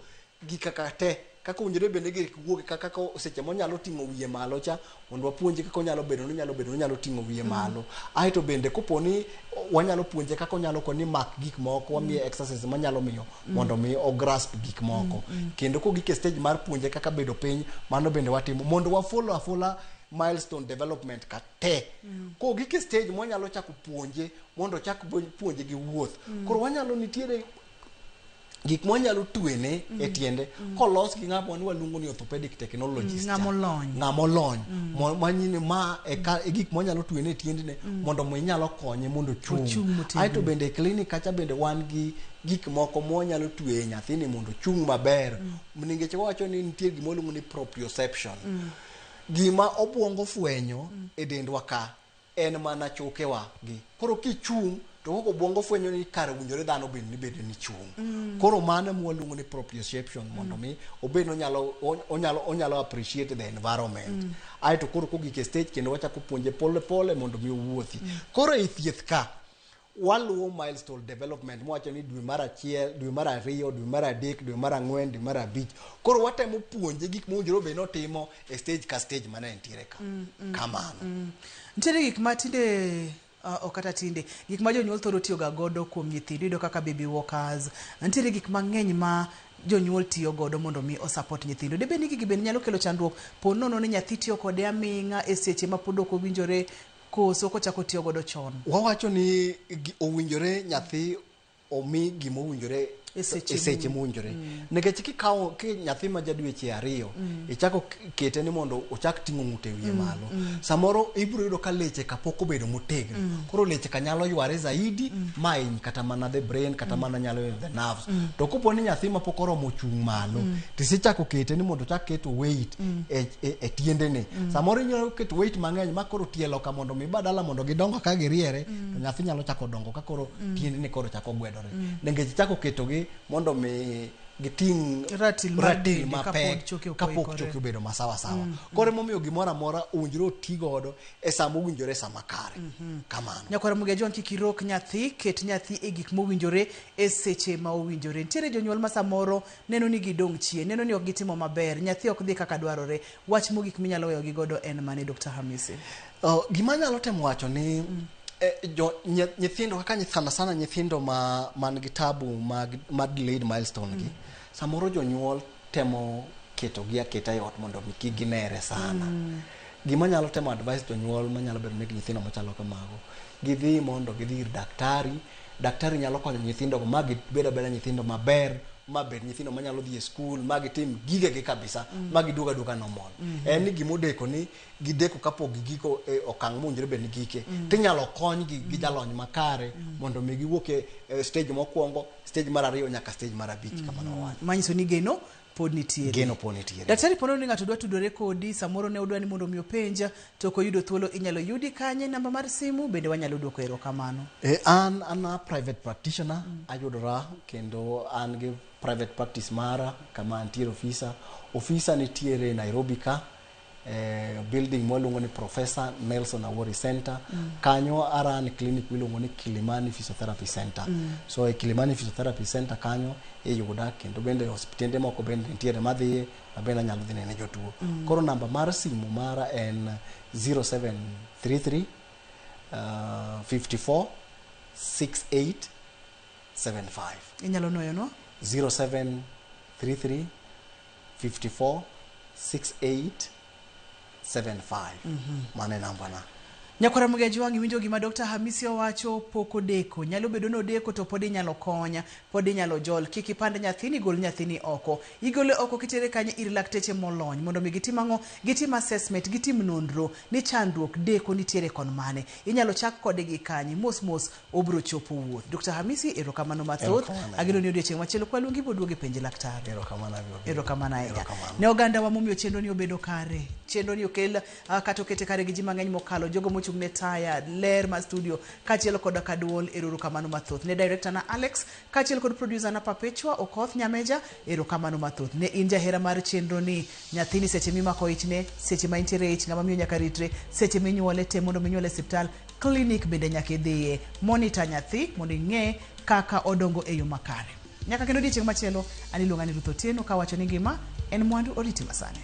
[SPEAKER 2] gi kaka te kaka owinjore bende gi wuok kaka seche monyalo ting'o wiye malo cha, mondo wapuonje kaka onyalo bedo nonyalo bedo nonyalo ting'o wiye malo. Aeto bende kopo ni wanyalo puonje kaka onyalo koni mak gik moko, wamiye exercise manyalo miyo mondo mi o grasp gik moko. Kendo kogik e stage mar puonje kaka bedo piny, mano bende watimo mondo wa follow afola milestone development ka te. Kogik e stage mwanyalo chako puonje mondo ochak puonje gi wuoth. Koro wanyalo, nitiere gik mwanyalo twene e tiende kolos gi ng'ama ni waluongo ni orthopedic technologist.
[SPEAKER 1] Ng'ama olony.
[SPEAKER 2] Ng'ama olony manyini ma e gik mwanyalo twene e tiendene mondo mi nyalo konye mondo
[SPEAKER 1] Ochung'
[SPEAKER 2] ochung'.
[SPEAKER 1] motegno.
[SPEAKER 2] Aeto bende e clinic kacha bende wan gi gik moko mwanyalo tweye nyathini mondo ochung' maber, nikech wawacho ni nitie gima waluongo ni proprioception. Gima obwongo fwenyo e dendwa ka en mana chokewa gi. Koro kichung' to koko obwongo fwenyo ni kare owinjore dhano bed ni bedo ni chung'. Koro mano ema waluongo ni proprioception, mondo mi obed ni onyalo appreciate the environment. Aeto koro kogik e stage kendo wachako puonje pole pole mondo mi owuothi. Koro e thieth ka waluwo milestone development mwacho ni dwe mar 1, dwe mar 2, dwe mar 3, dwe mar 4, dwe mar 5. Koro watemo puonje gik mowinjore obed ni otimo e stage ka stage mane entiere ka. Kamano.
[SPEAKER 1] Nitiere gik ma tinde ok kata tinde gik ma jonyuol thoro tiyo ga godo kuom nyithindo, iyudo kaka baby walkers. Nitiere gik mang'eny ma jonyuol tiyo godo mondo mi osupport nyithindo. Debed ni gigi bende nyalo kelo chandruok po nono ni nyathi tiyo kode aming'a e seche ma pod ok owinjore, koso kochako tiyo godo chon?
[SPEAKER 2] Wawacho ni owinjore nyathi omi gima owinjore
[SPEAKER 1] E seche
[SPEAKER 2] e seche mowinjore. Nikech kikawo ki nyathi ma ja dweche 2, ichako kete ni mondo ochak ting'o ng'ute e wiye malo, samoro ibiro yudo ka leche ka pok obedo motegno. Koro leche ka nyalo yware zaidi ma hiny kata mana the brain, kata mana nyalo hinyo the nerves. To kopo ni nyathi ma pok oromo chung' malo, tisechako kete ni mondo ochak keto weight e tiendene, samoro inyalo keto weight mang'eny ma koro tielo ka mondo mi badala mondo gidongo ka giriere, to nyathi nyalo chako dongo ka koro tiendene koro chako gwedore, nikech ichako ketogi mondo mi giting'
[SPEAKER 1] Ratil mar
[SPEAKER 2] ratil
[SPEAKER 1] dende kapod
[SPEAKER 2] mapek
[SPEAKER 1] choke ok
[SPEAKER 2] kapok
[SPEAKER 1] oikore.
[SPEAKER 2] Choke obedo masawa sawa. Koro emomiyo gimoro amora owinjore oti godo e sama owinjore, sama kare. Kamano.
[SPEAKER 1] Nyakwara Mugia John, kik irok nyathi, ket nyathi e gik mowinjore e seche ma owinjore. Nitiere jonyuol ma samoro neno ni gidong' chien, neno ni ok gitimo maber, nyathi ok dhi kaka dwarore. Wach mogik minyalo weyo gi godo en mane, Dr. Hamisi?
[SPEAKER 2] Gima anyalo temo wacho ni nyithindo kaka sana sana nyithindo ma man gi tabu mag mar delayed milestone gi, samoro jonyuol temo ketogi aketa e ot mondo mi kik ginere sana. Gima anyalo temo advice jonyuol manyalo bedo ni nyithindo machalo kamago, gidhi mondo gidhi ir daktari. Daktari nyalo konyo nyithindo go ma gibed abeda nyithindo maber, ma bed nyithindo manyalo dhi e skul, ma gitim gigegi kabisa, ma giduog aduoga normal. En ni gimodeko ni gideko kapok gigiko e okang' mowinjore bed ni gike, tinyalo konygi gi jalony makare mondo mi giwuok e stage mokwongo, stage mar 2 nyaka stage mar 5, kamano wacho.
[SPEAKER 1] Manyiso ni geno pod nitiere.
[SPEAKER 2] Geno pod nitiere.
[SPEAKER 1] Daktari, pono ni ng'ato dwa tudore kodi, samoro ne odwa ni mondo mi openja, to ok oyudo thuolo, inyalo yudi kanye? Namba mar simu bende wanyalo duoko erokamano.
[SPEAKER 2] An a private practitioner. Ayudora kendo an gi private practice mara kama antiere. Ofisa nitiere Nairobi ka, building mwaluongo ni Professor Nelson Awori Center. Kanyo aran clinic miluongo ni Kilimani Physiotherapy Center. So e Kilimani Physiotherapy Center kanyo iyuda, kendo bende osiptende moko bende nitiere madhiye ma bende anyalo dhi nene jotuo. Koro namba mar simu mara en 0733 54 68 75.
[SPEAKER 1] Inyalo nuoyonwa?
[SPEAKER 2] 0733 54 68 75. Mano e nambana.
[SPEAKER 1] Nyakwara Mgejwang', iwinjo gima Dr. Hamisi owacho, pok odeko. Nyalo bedo ni odeko to pod inyalo konya, pod inyalo jol. Kik ipand nyathini, gol nyathini oko. Igole oko kitere kanye? Ir lakteche molony mondo mi gitim ang'o? Gitim assessment, gitim nonro ni chandruok deko nitiere kon mane. Inyalo chak kode gi kanye, mos mos obro chopo wuoth. Dr. Hamisi, erokamano mathoth.
[SPEAKER 2] Erokamano.
[SPEAKER 1] Ageno ni odiochieng' machielo kwaluongi boduogo e penj laktar.
[SPEAKER 2] Erokamano Abiro.
[SPEAKER 1] Erokamano ahinya.
[SPEAKER 2] Erokamano.
[SPEAKER 1] Ne oganda wa momiyo chenro ni obedo kare. Chenro ni okel kata okete kare gi ji mang'eny mokalo, jogo mochung' ne taya, ler mar studio, kaachiel koda ka duol, erokamano mathoth. Ne director na Alex, kaachiel kod producer na Perpetua Okoth Nyameja, erokamano mathoth. Ne in jahera mar chenro ni, nyathini seche mimako ichne, seche ma intiere e ich, ng'ama miyo nyaka ritre, seche minyuole, tem mondo minyuole e osiptal, clinic bende nyaka idhiye. Monitor nyathi mondo ing'e kaka odongo e yo makare. Nyaka kendo odiechieng' machielo, an iluonga ni Ruth Otieno kawacho ni ngima en mwandu, oriti masani.